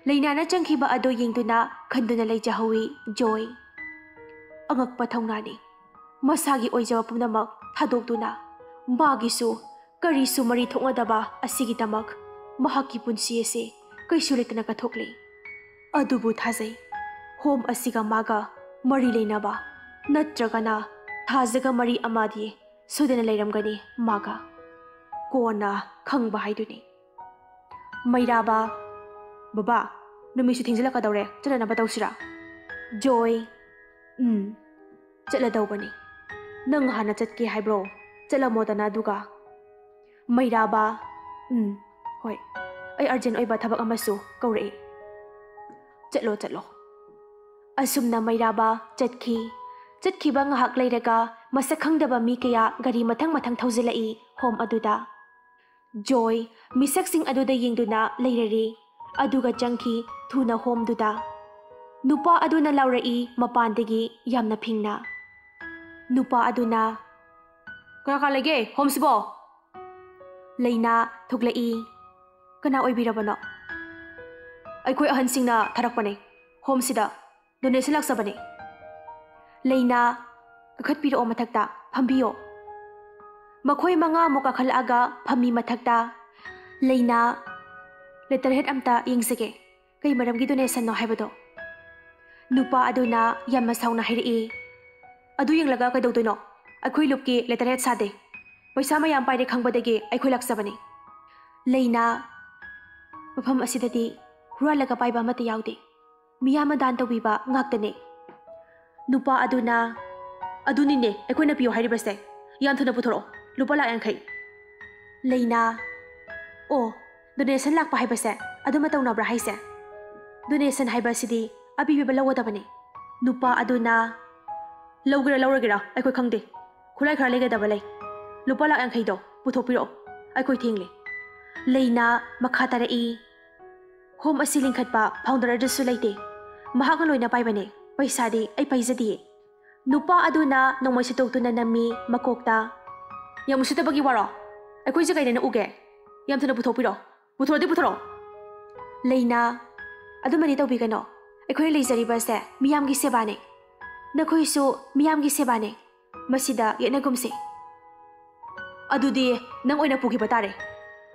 ꯂꯩꯅꯥꯅ ꯆꯪꯈꯤꯕ ꯑꯗꯨ ꯌꯦꯡꯗꯨꯅ ꯈꯟꯗꯨꯅ ꯂꯩꯖꯍꯧꯏ ꯖꯣꯏ꯫ ꯑꯉꯛꯄ ꯊꯧꯅꯥꯅꯤ꯫ ꯃꯁꯥꯒꯤ ꯑꯣꯏꯖꯕ ꯄꯨꯝꯅꯃꯛ ꯊꯥꯗꯣꯛꯇꯨꯅ ꯃꯥꯒꯤꯁꯨ ꯀꯔꯤꯁꯨ ꯃꯔꯤ ꯊꯣꯛꯅꯗꯕ ꯑꯁꯤꯒꯤꯗꯃꯛ ꯃꯍꯥꯛꯀꯤ ꯄꯨꯟꯁꯤ ꯑꯁꯤ ꯀꯩꯁꯨ ꯂꯩꯇꯅ ꯀꯠꯊꯣꯛꯂꯤ꯫ ꯑꯗꯨꯕꯨ ꯊꯥꯖꯩ, ꯍꯣꯝ ꯑꯁꯤꯒ ꯃꯥꯒ ꯃꯔꯤ ꯂꯩꯅꯕ ꯅꯠꯇ꯭ꯔꯒꯅ ꯊꯥꯖꯒ ꯃꯔꯤ ꯑꯃꯗꯤ ꯁꯣꯏꯗꯅ ꯂꯩꯔꯝꯒꯅꯤ ꯃꯥꯒ꯫ ꯀꯣꯟꯅ ꯈꯪꯕ ꯍꯥꯏꯗꯨꯅꯤ꯫ ꯃꯩꯔꯥꯕ, ꯕꯕꯥ, ꯅꯨꯃꯤꯠꯁꯨ ꯊꯦꯡꯖꯤꯜꯂꯛꯀꯗꯧꯔꯦ, ꯆꯠꯅꯅꯕ ꯇꯧꯁꯤꯔꯥ? ꯖꯣꯏ, ꯎꯝ, ꯆꯠꯂꯗꯧꯕꯅꯤ꯫ ꯅꯪ ꯍꯥꯟꯅ ꯆꯠꯀꯦ ꯍꯥꯏꯕ꯭ꯔꯣ? ꯆꯠꯂꯝꯃꯣꯗꯅ ꯑꯗꯨꯒ꯫ ꯃꯩꯔꯥꯕ, ꯎꯝ, ꯍꯣꯏ, ꯑꯩ ꯑꯔꯖꯦꯟ ꯑꯣꯏꯕ ꯊꯕꯛ ꯑꯃꯁꯨ ꯀꯧꯔꯛꯏ꯫ ꯆꯠꯂꯣ, ꯆꯠꯂꯣ꯫ ꯑꯁꯨꯝꯅ ꯃꯩꯔꯥꯕ ꯆꯠꯈꯤ꯫ ꯆꯠꯈꯤꯕ ꯉꯥꯏꯍꯥꯛ ꯂꯩꯔꯒ ꯃꯁꯛ ꯈꯪꯗꯕ ꯃꯤ ꯀꯌꯥ ꯒꯥꯔꯤ ꯃꯊꯪ ꯃꯊꯪ ꯊꯧꯖꯤꯜꯂꯛꯏ ꯍꯣꯝ ꯑꯗꯨꯗ꯫ ꯖꯣꯏ ꯃꯤꯁꯛꯁꯤꯡ ꯑꯗꯨꯗ ꯌꯦꯡꯗꯨꯅ ꯂꯩꯔꯔꯤ꯫ ꯑꯗꯨꯒ ꯆꯪꯈꯤ ꯊꯨꯅ ꯍꯣꯝꯗꯨꯗ꯫ ꯅꯨꯄꯥ ꯑꯗꯨꯅ ꯂꯥꯎꯔꯛꯏ ꯃꯄꯥꯟꯗꯒꯤ ꯌꯥꯝꯅ ꯐꯤꯡꯅ꯫ ꯅꯨꯄꯥ ꯑꯗꯨꯅ, "ꯀꯅꯥ ꯀꯅꯥ ꯂꯩꯒꯦ ꯍꯣꯝꯁꯤꯕꯣ?" ꯂꯩꯅꯥ ꯊꯣꯛꯂꯛꯏ꯫ ꯀꯅꯥ ꯑꯣꯏꯕꯤꯔꯕꯅꯣ? ꯑꯩꯈꯣꯏ ꯑꯍꯟꯁꯤꯡꯅ ꯊꯥꯔꯛꯄꯅꯦ꯫ ꯍꯣꯝꯁꯤꯗ ꯗꯣꯅꯦꯁꯟ ꯂꯥꯛꯆꯕꯅꯦ꯫ ꯂꯩꯅꯥ, ꯀꯥꯈꯠꯄꯤꯔꯛꯑꯣ ꯃꯊꯛꯇ, ꯐꯝꯕꯤꯌꯣ꯫ ꯃꯈꯣꯏ ꯃꯉꯥꯃꯨꯛ ꯀꯥꯈꯠꯂꯛꯑꯒ ꯐꯝꯃꯤ ꯃꯊꯛꯇ꯫ ꯂꯩꯅꯥ, ꯂꯦꯇꯔ ꯍꯦꯗ ꯑꯝꯇ ꯌꯦꯡꯖꯒꯦ꯫ ꯀꯩ ꯃꯔꯝꯒꯤ ꯗꯣꯅꯦꯁꯟꯅꯣ ꯍꯥꯏꯕꯗꯣ꯫ ꯅꯨꯄꯥ ꯑꯗꯨꯅ ꯌꯥꯝꯅ ꯁꯥꯎꯅ ꯍꯥꯏꯔꯛꯏ, "ꯑꯗꯨ ꯌꯦꯡꯂꯒ ꯀꯩꯗꯧꯗꯣꯏꯅꯣ? ꯑꯩꯈꯣꯏ ꯂꯨꯞꯀꯤ ꯂꯦꯇꯔ ꯍꯦꯗ ꯁꯥꯗꯦ꯫ ꯄꯩꯁꯥ ꯃꯌꯥꯝ ꯄꯥꯏꯔꯦ ꯈꯪꯕꯗꯒꯤ ꯑꯩꯈꯣꯏ ꯂꯥꯛꯆꯕꯅꯤ꯫" ꯂꯩꯅꯥ, "ꯃꯐꯝ ꯑꯁꯤꯗꯗꯤ ꯍꯨꯔꯥꯜꯂꯒ ꯄꯥꯏꯕ ꯑꯃꯠꯇ ꯌꯥꯎꯗꯦ꯫ ꯃꯤꯌꯥꯝꯅ ꯗꯥꯟ ꯇꯧꯕꯤꯕ ꯉꯥꯛꯇꯅꯦ꯫" ꯅꯨꯄꯥ ꯑꯗꯨꯅ, "ꯑꯗꯨꯅꯤꯅꯦ ꯑꯩꯈꯣꯏꯅ ꯄꯤꯌꯨ ꯍꯥꯏꯔꯤꯕꯁꯦ꯫ ꯌꯥꯝ ꯊꯨꯅ ꯄꯨꯊꯣꯔꯛꯑꯣ, ꯂꯨꯄꯥ ꯂꯥꯛ ꯌꯥꯡꯈꯩ꯫" ꯂꯩꯅꯥ, "ꯑꯣ, ꯗꯣꯅꯦꯁꯟ ꯂꯥꯛꯄ ꯍꯥꯏꯕꯁꯦ ꯑꯗꯨꯃ ꯇꯧꯅꯕ꯭ꯔꯥ ꯍꯥꯏꯁꯦ? ꯗꯣꯅꯦꯁꯟ ꯍꯥꯏꯕꯁꯤꯗꯤ ꯑꯄꯤꯕ ꯂꯧꯒꯗꯕꯅꯤ꯫" ꯅꯨꯄꯥ ꯑꯗꯨꯅ, "ꯂꯧꯒꯦꯔꯥ ꯂꯧꯔꯒꯦꯔꯥ ꯑꯩꯈꯣꯏ ꯈꯪꯗꯦ꯫ ꯈꯨꯠꯂꯥꯏ ꯈꯔ ꯂꯩꯒꯗꯕ ꯂꯩ꯫ ꯂꯨꯄꯥ ꯂꯥꯛ ꯌꯥꯡꯈꯩꯗꯣ ꯄꯨꯊꯣꯛꯄꯤꯔꯛꯑꯣ, ꯑꯩꯈꯣꯏ ꯊꯦꯡꯂꯦ꯫" ꯂꯩꯅꯥ ꯃꯈꯥ ꯇꯥꯔꯛꯏ, "ꯍꯣꯝ ꯑꯁꯤ ꯂꯤꯡꯈꯠꯄ ꯐꯥꯎꯟꯗꯔ ꯑꯗꯨꯁꯨ ꯂꯩꯇꯦ꯫ ꯃꯍꯥꯛꯅ ꯂꯣꯏꯅ ꯄꯥꯏꯕꯅꯦ꯫ ꯄꯩꯁꯥꯗꯤ ꯑꯩ ꯄꯥꯏꯖꯗꯤꯌꯦ꯫" ꯅꯨꯄꯥ ꯑꯗꯨꯅ ꯅꯣꯡꯃꯩ ꯁꯤꯠꯇꯣꯛꯇꯨꯅ ꯅꯝꯃꯤ ꯃꯀꯣꯛꯇ꯫ "ꯌꯥꯝ ꯎꯁꯤꯠꯇꯕꯒꯤ ꯋꯥꯔꯣ? ꯑꯩꯈꯣꯏꯁꯦ ꯀꯩꯗꯅ ꯎꯒꯦ? ꯌꯥꯝ ꯊꯨꯅ ꯄꯨꯊꯣꯛꯄꯤꯔꯣ꯫ ꯄꯨꯊꯣꯔꯛꯑꯗꯤ ꯄꯨꯊꯣꯔꯛꯑꯣ꯫" ꯂꯩꯅꯥ, "ꯑꯗꯨꯃꯗꯤ ꯇꯧꯕꯤꯒꯅꯣ꯫ ꯑꯩꯈꯣꯏꯅ ꯂꯩꯖꯔꯤꯕꯁꯦ ꯃꯤꯌꯥꯝꯒꯤ ꯁꯦꯕꯥꯅꯦ꯫ ꯅꯈꯣꯏꯁꯨ ꯃꯤꯌꯥꯝꯒꯤ ꯁꯦꯕꯥꯅꯦ꯫ ꯃꯁꯤꯗ ꯌꯦꯠꯅꯒꯨꯝꯁꯤ꯫" "ꯑꯗꯨꯗꯤ ꯅꯪ ꯑꯣꯏꯅ ꯄꯨꯈꯤꯕ ꯇꯥꯔꯦ꯫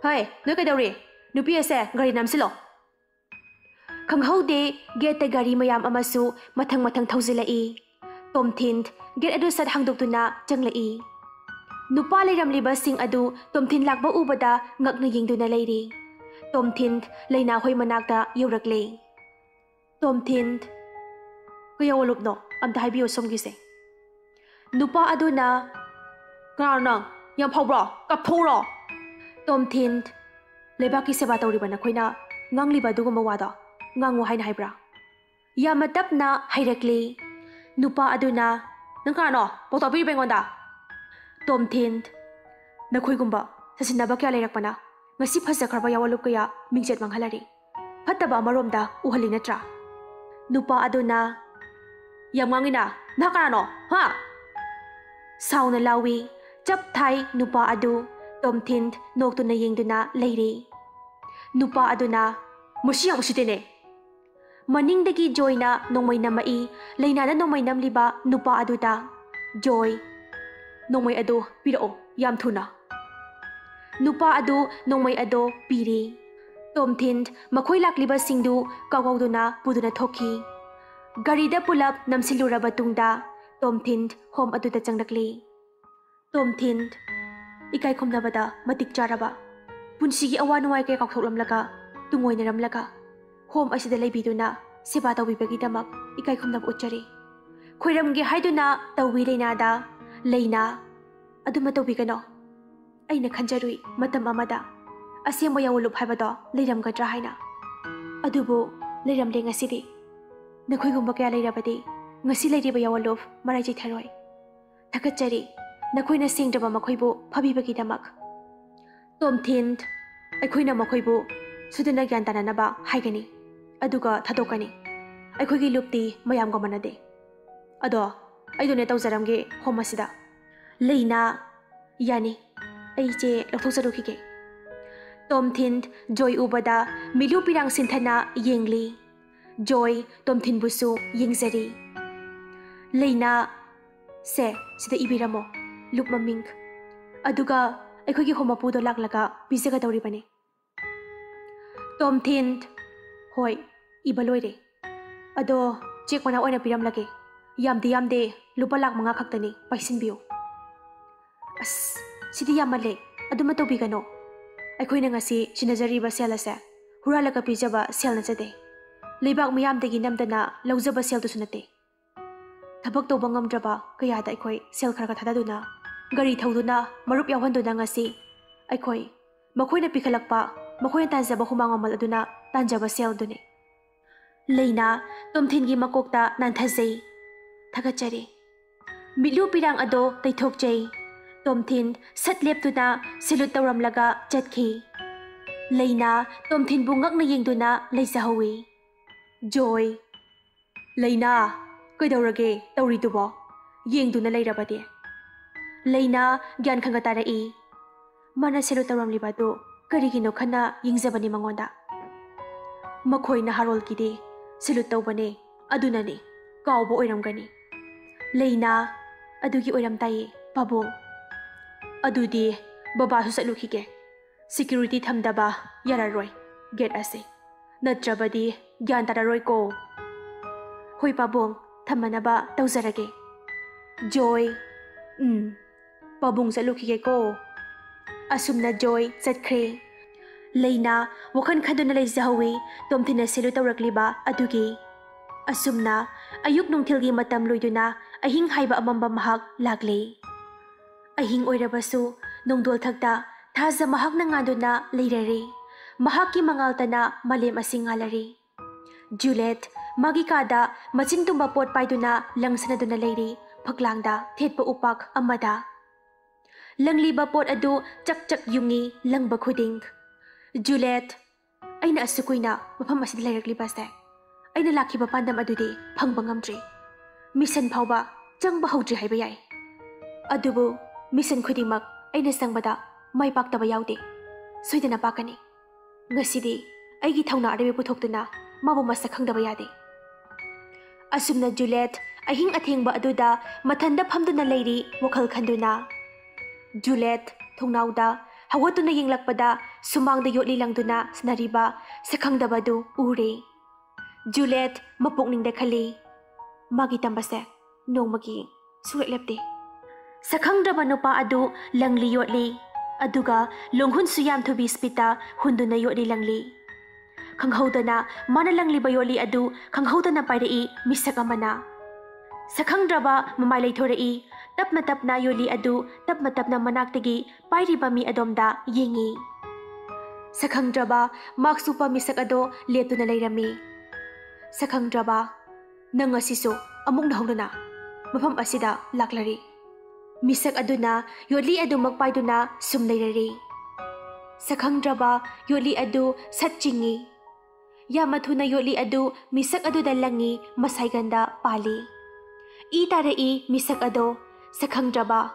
ꯍꯣꯏ, ꯅꯣꯏ ꯀꯩꯗꯧꯔꯤ? ꯅꯨꯄꯤ ꯑꯁꯦ ꯒꯥꯔꯤ ꯅꯝꯁꯤꯜꯂꯣ꯫" ꯈꯪꯍꯧꯗꯦ, ꯒꯦꯠꯇ ꯒꯥꯔꯤ ꯃꯌꯥꯝ ꯑꯃꯁꯨ ꯃꯊꯪ ꯃꯊꯪ ꯊꯧꯖꯤꯜꯂꯛꯏ꯫ ꯇꯣꯝꯊꯤꯟ ꯒꯦꯠ ꯑꯗꯨ ꯁꯠ ꯍꯥꯡꯗꯣꯛꯇꯨꯅ ꯆꯪꯂꯛꯏ꯫ ꯅꯨꯄꯥ ꯂꯩꯔꯝꯂꯤꯕꯁꯤꯡ ꯑꯗꯨ ꯇꯣꯝꯊꯤꯟ ꯂꯥꯛꯄ ꯎꯕꯗ ꯉꯛꯅ ꯌꯦꯡꯗꯨꯅ ꯂꯩꯔꯤ꯫ ꯇꯣꯝꯊꯤꯟ ꯂꯩꯅꯥ ꯍꯣꯏ ꯃꯅꯥꯛꯇ ꯌꯧꯔꯛꯂꯦ꯫ "ꯇꯣꯝꯊꯤꯟ, ꯀꯩ ꯑꯋꯥꯂꯨꯞꯅꯣ? ꯑꯝꯇ ꯍꯥꯏꯕꯤꯌꯨ ꯁꯣꯝꯒꯤꯁꯦ꯫" ꯅꯨꯄꯥ ꯑꯗꯨꯅ, "ꯀꯅꯥꯅꯣ ꯅꯪ? ꯌꯥꯝ ꯐꯥꯎꯕ꯭ꯔꯣ? ꯀꯥꯞꯊꯣꯛꯎꯔꯣ?" ꯇꯣꯝꯊꯤꯟ, "ꯂꯩꯕꯥꯛꯀꯤ ꯁꯦꯕꯥ ꯇꯧꯔꯤꯕ ꯅꯈꯣꯏꯅ ꯉꯥꯡꯂꯤꯕ ꯑꯗꯨꯒꯨꯝꯕ ꯋꯥꯗꯣ ꯉꯥꯡꯉꯨ ꯍꯥꯏꯅ ꯍꯥꯏꯕ꯭ꯔꯥ?" ꯌꯥꯝꯅ ꯇꯞꯅ ꯍꯥꯏꯔꯛꯂꯤ꯫ ꯅꯨꯄꯥ ꯑꯗꯨꯅ, "ꯅꯪ ꯀꯅꯥꯅꯣ? ꯄꯥꯎꯇꯥꯛ ꯄꯤꯔꯤꯕ ꯑꯩꯉꯣꯟꯗ?" ꯇꯣꯝꯊꯤꯟ, "ꯅꯈꯣꯏꯒꯨꯝꯕ ꯁꯥꯁꯤꯟꯅꯕ ꯀꯌꯥ ꯂꯩꯔꯛꯄꯅ ꯉꯁꯤ ꯐꯖꯈ꯭ꯔꯕ ꯌꯥꯋꯥꯂꯨꯞ ꯀꯌꯥ ꯃꯤꯡꯆꯠ ꯃꯥꯡꯍꯜꯂꯔꯤ꯫ ꯐꯠꯇꯕ ꯑꯃꯔꯣꯝꯗ ꯎꯍꯜꯂꯤ ꯅꯠꯇ꯭ꯔꯥ?" ꯅꯨꯄꯥ ꯑꯗꯨꯅ, "ꯌꯥꯝ ꯉꯥꯡꯉꯤꯅ, ꯅꯍꯥꯛ ꯀꯅꯥꯅꯣ? ꯍꯥ?" ꯁꯥꯎꯅ ꯂꯥꯎꯏ꯫ ꯆꯞ ꯊꯥꯏ ꯅꯨꯄꯥ ꯑꯗꯨ꯫ ꯇꯣꯝꯊꯤꯟ ꯅꯣꯛꯇꯨꯅ ꯌꯦꯡꯗꯨꯅ ꯂꯩꯔꯤ꯫ ꯅꯨꯄꯥ ꯑꯗꯨꯅ, "ꯃꯁꯤ ꯌꯥꯝ ꯎꯁꯤꯠꯇꯦꯅꯦ!" ꯃꯅꯤꯡꯗꯒꯤ ꯖꯣꯏꯅ ꯅꯣꯡꯃꯩ ꯅꯝꯃꯛꯏ꯫ ꯂꯩꯅꯥꯅ ꯅꯣꯡꯃꯩ ꯅꯝꯂꯤꯕ ꯅꯨꯄꯥ ꯑꯗꯨꯗ, "ꯖꯣꯏ, ꯅꯣꯡꯃꯩ ꯑꯗꯨ ꯄꯤꯔꯛꯑꯣ, ꯌꯥꯝ ꯊꯨꯅ!" ꯅꯨꯄꯥ ꯑꯗꯨ ꯅꯣꯡꯃꯩ ꯑꯗꯨ ꯄꯤꯔꯤ꯫ ꯇꯣꯝꯊꯤꯟ ꯃꯈꯣꯏ ꯂꯥꯛꯂꯤꯕꯁꯤꯡꯗꯨ ꯀꯥꯎꯒꯧꯗꯨꯅ ꯄꯨꯗꯨꯅ ꯊꯣꯛꯈꯤ꯫ ꯒꯥꯔꯤꯗ ꯄꯨꯂꯞ ꯅꯝꯁꯤꯜꯂꯨꯔꯕ ꯇꯨꯡꯗ ꯇꯣꯝꯊꯤꯟ ꯍꯣꯝ ꯑꯗꯨꯗ ꯆꯪꯂꯛꯂꯤ꯫ ꯇꯣꯝꯊꯤꯟ, ꯏꯀꯥꯏ ꯈꯨꯝꯅꯕꯗ ꯃꯇꯤꯛ ꯆꯥꯔꯕ, ꯄꯨꯟꯁꯤꯒꯤ ꯑꯋꯥ ꯅꯨꯡꯉꯥꯏ ꯀꯌꯥ ꯀꯥꯎꯊꯣꯛꯂꯝꯂꯒ, ꯇꯨꯡꯑꯣꯏꯅꯔꯝꯂꯒ, ꯍꯣꯝ ꯑꯁꯤꯗ ꯂꯩꯕꯤꯗꯨꯅ ꯁꯦꯕꯥ ꯇꯧꯕꯤꯕꯒꯤꯗꯃꯛ ꯏꯀꯥꯏ ꯈꯨꯝꯅꯕ ꯎꯠꯆꯔꯤ꯫ ꯈꯣꯏꯔꯝꯒꯦ ꯍꯥꯏꯗꯨꯅ ꯇꯧꯏ ꯂꯩꯅꯥꯗ꯫ ꯂꯩꯅꯥ, ꯑꯗꯨꯃ ꯇꯧꯕꯤꯒꯅꯣ꯫ ꯑꯩꯅ ꯈꯟꯖꯔꯨꯏ ꯃꯇꯝ ꯑꯃꯗ ꯑꯁꯦꯡꯕ ꯌꯥꯑꯣꯟꯂꯨꯞ ꯍꯥꯏꯕꯗꯣ ꯂꯩꯔꯝꯒꯗ꯭ꯔꯥ ꯍꯥꯏꯅ꯫ ꯑꯗꯨꯕꯨ ꯂꯩꯔꯝꯂꯦ ꯉꯁꯤꯗꯤ꯫ ꯅꯈꯣꯏꯒꯨꯝꯕ ꯀꯌꯥ ꯂꯩꯔꯕꯗꯤ ꯉꯁꯤ ꯂꯩꯔꯤꯕ ꯌꯥꯑꯣꯟꯂꯨꯞ ꯃꯔꯥꯏ ꯆꯤꯊꯔꯣꯏ꯫ ꯊꯥꯒꯠꯆꯔꯤ, ꯅꯈꯣꯏꯅ ꯁꯦꯡꯗ꯭ꯔꯕ ꯃꯈꯣꯏꯕꯨ ꯐꯕꯤꯕꯒꯤꯗꯃꯛ꯫ ꯇꯣꯝꯊꯤꯟ, ꯑꯩꯈꯣꯏꯅ ꯃꯈꯣꯏꯕꯨ ꯁꯣꯏꯗꯅ ꯒ꯭ꯌꯥꯟ ꯇꯥꯅꯅꯕ ꯍꯥꯏꯒꯅꯤ, ꯑꯗꯨꯒ ꯊꯥꯗꯣꯛꯀꯅꯤ꯫ ꯑꯩꯈꯣꯏꯒꯤ ꯂꯨꯞꯇꯤ ꯃꯌꯥꯝꯒ ꯃꯥꯟꯅꯗꯦ꯫ ꯑꯗꯣ ꯑꯩꯗꯨꯅꯦ ꯇꯧꯖꯔꯝꯒꯦ ꯍꯣꯝ ꯑꯁꯤꯗ꯫ ꯂꯩꯅꯥ, ꯌꯥꯅꯤ, ꯑꯩ ꯆꯦ ꯂꯧꯊꯣꯛꯆꯔꯨꯈꯤꯒꯦ꯫ ꯇꯣꯝꯊꯤꯟ ꯖꯣꯏ ꯎꯕꯗ ꯃꯤꯠꯂꯨ ꯄꯤꯔꯥꯡ ꯁꯤꯟꯊꯅ ꯌꯦꯡꯂꯤ꯫ ꯖꯣꯏ ꯇꯣꯝꯊꯤꯟꯕꯨꯁꯨ ꯌꯦꯡꯖꯔꯤ꯫ ꯂꯩꯅꯥ, ꯁꯦ, ꯁꯤꯗ ꯏꯕꯤꯔꯝꯃꯣ, ꯂꯨꯞ ꯃꯃꯤꯡ꯫ ꯑꯗꯨꯒ ꯑꯩꯈꯣꯏꯒꯤ ꯍꯣꯝ ꯃꯄꯨꯗꯣ ꯂꯥꯛꯂꯒ ꯄꯤꯖꯒꯗꯧꯔꯤꯕꯅꯤ꯫ ꯇꯣꯝꯊꯤꯟ, ꯍꯣꯏ, ꯏꯕ ꯂꯣꯏꯔꯦ꯫ ꯑꯗꯣ ꯆꯦꯛ ꯃꯅꯥ ꯑꯣꯏꯅ ꯄꯤꯔꯝꯂꯒꯦ꯫ ꯌꯥꯝꯗꯤ ꯌꯥꯝꯗꯦ, ꯂꯨꯄꯥ ꯂꯥꯛ ꯃꯉꯥ ꯈꯛꯇꯅꯤ, ꯄꯥꯏꯁꯤꯟꯕꯤꯌꯨ꯫ ꯑꯁ, ꯁꯤꯗꯤ ꯌꯥꯝꯃꯜꯂꯦ, ꯑꯗꯨꯃ ꯇꯧꯕꯤꯒꯅꯣ꯫ ꯑꯩꯈꯣꯏꯅ ꯉꯁꯤ ꯁꯤꯟꯅꯖꯔꯤꯕ ꯁꯦꯜ ꯑꯁꯦ ꯍꯨꯔꯥꯜꯂꯒ ꯄꯤꯖꯕ ꯁꯦꯜ ꯅꯠꯆꯗꯦ꯫ ꯂꯩꯕꯥꯛ ꯃꯤꯌꯥꯝꯗꯒꯤ ꯅꯝꯗꯅ ꯂꯧꯖꯕ ꯁꯦꯜꯗꯨꯁꯨ ꯅꯠꯇꯦ꯫ ꯊꯕꯛ ꯇꯧꯕ ꯉꯝꯗ꯭ꯔꯕ ꯀꯌꯥꯗ ꯑꯩꯈꯣꯏ ꯁꯦꯜ ꯈꯔ ꯈꯔ ꯊꯥꯗꯗꯨꯅ, ꯒꯥꯔꯤ ꯊꯧꯗꯨꯅ, ꯃꯔꯨꯞ ꯌꯥꯎꯍꯟꯗꯨꯅ ꯉꯁꯤ ꯑꯩꯈꯣꯏ ꯃꯈꯣꯏꯅ ꯄꯤꯈꯠꯂꯛꯄ, ꯃꯈꯣꯏꯅ ꯇꯥꯟꯖꯕ ꯍꯨꯃꯥꯡ ꯃꯃꯜ ꯑꯗꯨꯅ ꯇꯥꯟꯖꯕ ꯁꯦꯜꯗꯨꯅꯤ꯫ ꯂꯩꯅꯥ ꯇꯣꯝꯊꯤꯟꯒꯤ ꯃꯀꯣꯛꯇ ꯅꯥꯟꯊꯖꯩ꯫ ꯊꯥꯒꯠꯆꯔꯤ꯫ ꯃꯤꯠꯂꯨ ꯄꯤꯔꯥꯡ ꯑꯗꯣ ꯇꯩꯊꯣꯛꯆꯩ꯫ ꯇꯣꯝꯊꯤꯟ ꯁꯠ ꯂꯦꯞꯇꯨꯅ ꯁꯦꯂꯨꯠ ꯇꯧꯔꯝꯂꯒ ꯆꯠꯈꯤ꯫ ꯂꯩꯅꯥ ꯇꯣꯝꯊꯤꯟꯕꯨ ꯉꯛꯅ ꯌꯦꯡꯗꯨꯅ ꯂꯩꯖꯍꯧꯏ꯫ ꯖꯣꯏ, "ꯂꯩꯅꯥ, ꯀꯩꯗꯧꯔꯒꯦ ꯇꯧꯔꯤꯗꯨꯕꯣ?" ꯌꯦꯡꯗꯨꯅ ꯂꯩꯔꯕꯗꯤ꯫ ꯂꯩꯅꯥ ꯒ꯭ꯌꯥꯟ ꯈꯪꯒ ꯇꯥꯔꯛꯏ꯫ ꯃꯥꯅ ꯁꯦꯂꯨꯠ ꯇꯧꯔꯝꯂꯤꯕ ꯑꯗꯨ ꯀꯔꯤꯒꯤꯅꯣ ꯈꯟꯅ ꯌꯦꯡꯖꯕꯅꯤ ꯃꯉꯣꯟꯗ꯫ ꯃꯈꯣꯏ ꯅꯍꯥꯔꯣꯜꯒꯤꯗꯤ ꯁꯦꯂꯨꯠ ꯇꯧꯕꯅꯦ, ꯑꯗꯨꯅꯅꯤ, ꯀꯥꯎꯕ ꯑꯣꯏꯔꯝꯒꯅꯤ꯫ ꯂꯩꯅꯥ ꯑꯗꯨꯒꯤ ꯑꯣꯏꯔꯝ ꯇꯥꯏꯌꯦ, ꯄꯥꯕꯨꯡ꯫ ꯑꯗꯨꯗꯤ ꯕꯕꯥꯁꯨ ꯆꯠꯂꯨꯈꯤꯒꯦ꯫ ꯁꯦꯀ꯭ꯌꯨꯔꯤꯇꯤ ꯊꯝꯗꯕ ꯌꯥꯔꯔꯣꯏ ꯒꯦꯠ ꯑꯁꯤ, ꯅꯠꯇ꯭ꯔꯕꯗꯤ ꯒ꯭ꯌꯥꯟ ꯇꯥꯔꯔꯣꯏꯀꯣ꯫ ꯍꯣꯏ ꯄꯥꯕꯨꯡ, ꯊꯝꯃꯅꯕ ꯇꯧꯖꯔꯒꯦ꯫ ꯖꯣꯏ, ꯎꯝ, ꯄꯥꯕꯨꯡ ꯆꯠꯂꯨꯈꯤꯒꯦꯀꯣ꯫ ꯑꯁꯨꯝꯅ ꯖꯣꯏ ꯆꯠꯈ꯭ꯔꯦ꯫ ꯂꯩꯅꯥ ꯋꯥꯈꯜ ꯈꯟꯗꯨꯅ ꯂꯩꯖꯍꯧꯋꯤ, ꯇꯣꯝꯊꯤꯟꯅ ꯁꯦꯂꯨꯠ ꯇꯧꯔꯛꯂꯤꯕ ꯑꯗꯨꯒꯤ꯫ ꯑꯁꯨꯝꯅ ꯑꯌꯨꯛ ꯅꯨꯡꯊꯤꯜꯒꯤ ꯃꯇꯝ ꯂꯣꯏꯗꯨꯅ ꯑꯍꯤꯡ ꯍꯥꯏꯕ ꯑꯃꯝꯕ ꯃꯍꯥꯛ ꯂꯥꯛꯂꯦ꯫ ꯑꯍꯤꯡ ꯑꯣꯏꯔꯕꯁꯨ ꯅꯣꯡꯗꯣꯜ ꯊꯛꯇ ꯊꯥꯖ ꯃꯍꯥꯛꯅ ꯉꯥꯟꯗꯨꯅ ꯂꯩꯔꯔꯦ꯫ ꯃꯍꯥꯛꯀꯤ ꯃꯉꯥꯜꯇꯅ ꯃꯥꯂꯦꯝ ꯑꯁꯤ ꯉꯥꯜꯂꯔꯦ꯫ ꯖꯨꯂꯦꯠ ꯃꯥꯒꯤ ꯀꯥꯗ ꯃꯆꯤꯟ ꯇꯨꯝꯕ ꯄꯣꯠ ꯄꯥꯏꯗꯨꯅ ꯂꯪꯁꯅꯗꯨꯅ ꯂꯩꯔꯤ, ꯐꯛꯂꯥꯡꯗ ꯊꯦꯠꯄ ꯎꯄꯥꯛ ꯑꯃꯗ꯫ ꯂꯪꯂꯤꯕ ꯄꯣꯠ ꯑꯗꯨ ꯆꯛ ꯆꯛ ꯌꯨꯡꯉꯤ ꯂꯪꯕ ꯈꯨꯗꯤꯡ꯫ ꯖꯨꯂꯦꯠ, ꯑꯩꯅ ꯑꯁꯨꯛ ꯀꯨꯏꯅ ꯃꯐꯝ ꯑꯁꯤꯗ ꯂꯩꯔꯛꯂꯤꯕꯁꯦ, ꯑꯩꯅ ꯂꯥꯛꯈꯤꯕ ꯄꯥꯟꯗꯝ ꯑꯗꯨꯗꯤ ꯐꯪꯕ ꯉꯝꯗ꯭ꯔꯤ꯫ ꯃꯤꯁꯟ ꯐꯥꯎꯕ ꯆꯪꯕ ꯍꯧꯗ꯭ꯔꯤ ꯍꯥꯏꯕ ꯌꯥꯏ꯫ ꯑꯗꯨꯕꯨ ꯃꯤꯁꯟ ꯈꯨꯗꯤꯡꯃꯛ ꯑꯩꯅ ꯆꯪꯕꯗ ꯃꯥꯏ ꯄꯥꯛꯇꯕ ꯌꯥꯎꯗꯦ꯫ ꯁꯣꯏꯗꯅ ꯄꯥꯛꯀꯅꯤ꯫ ꯉꯁꯤꯗꯤ ꯑꯩꯒꯤ ꯊꯧꯅꯥ ꯑꯔꯣꯏꯕ ꯄꯨꯊꯣꯛꯇꯨꯅ ꯃꯥꯕꯨ ꯃꯁꯛ ꯈꯪꯗꯕ ꯌꯥꯗꯦ꯫ ꯑꯁꯨꯝꯅ ꯖꯨꯂꯦꯠ ꯑꯍꯤꯡ ꯑꯊꯦꯡꯕ ꯑꯗꯨꯗ ꯃꯊꯟꯗ ꯐꯝꯗꯨꯅ ꯂꯩꯔꯤ, ꯋꯥꯈꯜ ꯈꯟꯗꯨꯅ꯫ ꯖꯨꯂꯦꯠ ꯊꯣꯡꯅꯥꯎꯗ ꯍꯧꯒꯠꯇꯨꯅ ꯌꯦꯡꯂꯛꯄꯗ ꯁꯨꯃꯥꯡꯗ ꯌꯣꯠꯂꯤ ꯂꯪꯗꯨꯅ ꯁꯥꯟꯅꯔꯤꯕ ꯁꯛꯈꯪꯗꯕꯗꯨ ꯎꯔꯦ꯫ ꯖꯨꯂꯦꯠ ꯃꯄꯨꯛꯅꯤꯡꯗ ꯈꯜꯂꯤ, ꯃꯥꯒꯤ ꯇꯝꯕꯁꯦ ꯅꯣꯡꯃꯒꯤ ꯁꯨꯡꯂꯦꯞ ꯂꯦꯞꯇꯦ꯫ ꯁꯛꯈꯪꯗ꯭ꯔꯕ ꯅꯨꯄꯥ ꯑꯗꯨ ꯂꯪꯂꯤ ꯌꯣꯠꯂꯤ, ꯑꯗꯨꯒ ꯂꯣꯡꯍꯨꯟꯁꯨ ꯌꯥꯝ ꯊꯨꯕꯤ ꯁ꯭ꯄꯤꯠꯇ ꯍꯨꯟꯗꯨꯅ ꯌꯣꯠꯂꯤ ꯂꯪꯂꯤ꯫ ꯈꯪꯍꯧꯗꯅ ꯃꯥꯅ ꯂꯪꯂꯤꯕ ꯌꯣꯠꯂꯤ ꯑꯗꯨ ꯈꯪꯍꯧꯗꯅ ꯄꯥꯏꯔꯛꯏ ꯃꯤꯁꯛ ꯑꯃꯅ꯫ ꯁꯛꯈꯪꯗ꯭ꯔꯕ ꯃꯃꯥꯏ ꯂꯩꯊꯣꯔꯛꯏ, ꯇꯞꯅ ꯇꯞꯅ ꯌꯣꯠꯂꯤ ꯑꯗꯨ ꯇꯞꯅ ꯇꯞꯅ ꯃꯅꯥꯛꯇꯒꯤ ꯄꯥꯏꯔꯤꯕ ꯃꯤ ꯑꯗꯣꯝꯗ ꯌꯦꯡꯉꯤ꯫ ꯁꯛꯈꯪꯗ꯭ꯔꯕ ꯃꯥꯛꯁ ꯎꯞꯄ ꯃꯤꯁꯛ ꯑꯗꯣ ꯂꯦꯞꯇꯨꯅ ꯂꯩꯔꯝꯃꯤ꯫ ꯁꯛꯈꯪꯗ꯭ꯔꯕ, ꯅꯪ ꯉꯁꯤꯁꯨ ꯑꯃꯨꯛ ꯅꯧꯍꯧꯅꯅ ꯃꯐꯝ ꯑꯁꯤꯗ ꯂꯥꯛꯂꯔꯤ꯫ ꯃꯤꯁꯛ ꯑꯗꯨꯅ ꯌꯣꯠꯂꯤ ꯑꯗꯨꯃꯛ ꯄꯥꯏꯗꯨꯅ ꯁꯨꯝ ꯂꯩꯔꯔꯤ꯫ ꯁꯛꯈꯪꯗ꯭ꯔꯕ ꯌꯣꯠꯂꯤ ꯑꯗꯨ ꯁꯠ ꯆꯤꯡꯉꯤ꯫ ꯌꯥꯝꯅ ꯊꯨꯅ ꯌꯣꯠꯂꯤ ꯑꯗꯨ ꯃꯤꯁꯛ ꯑꯗꯨꯗ ꯂꯪꯉꯤ, ꯃꯁꯥꯏꯒꯟꯗ ꯄꯥꯜꯂꯤ꯫ ꯏ ꯇꯥꯔꯛꯏ ꯃꯤꯁꯛ ꯑꯗꯣ꯫ ꯁꯛꯈꯪꯗ꯭ꯔꯕ,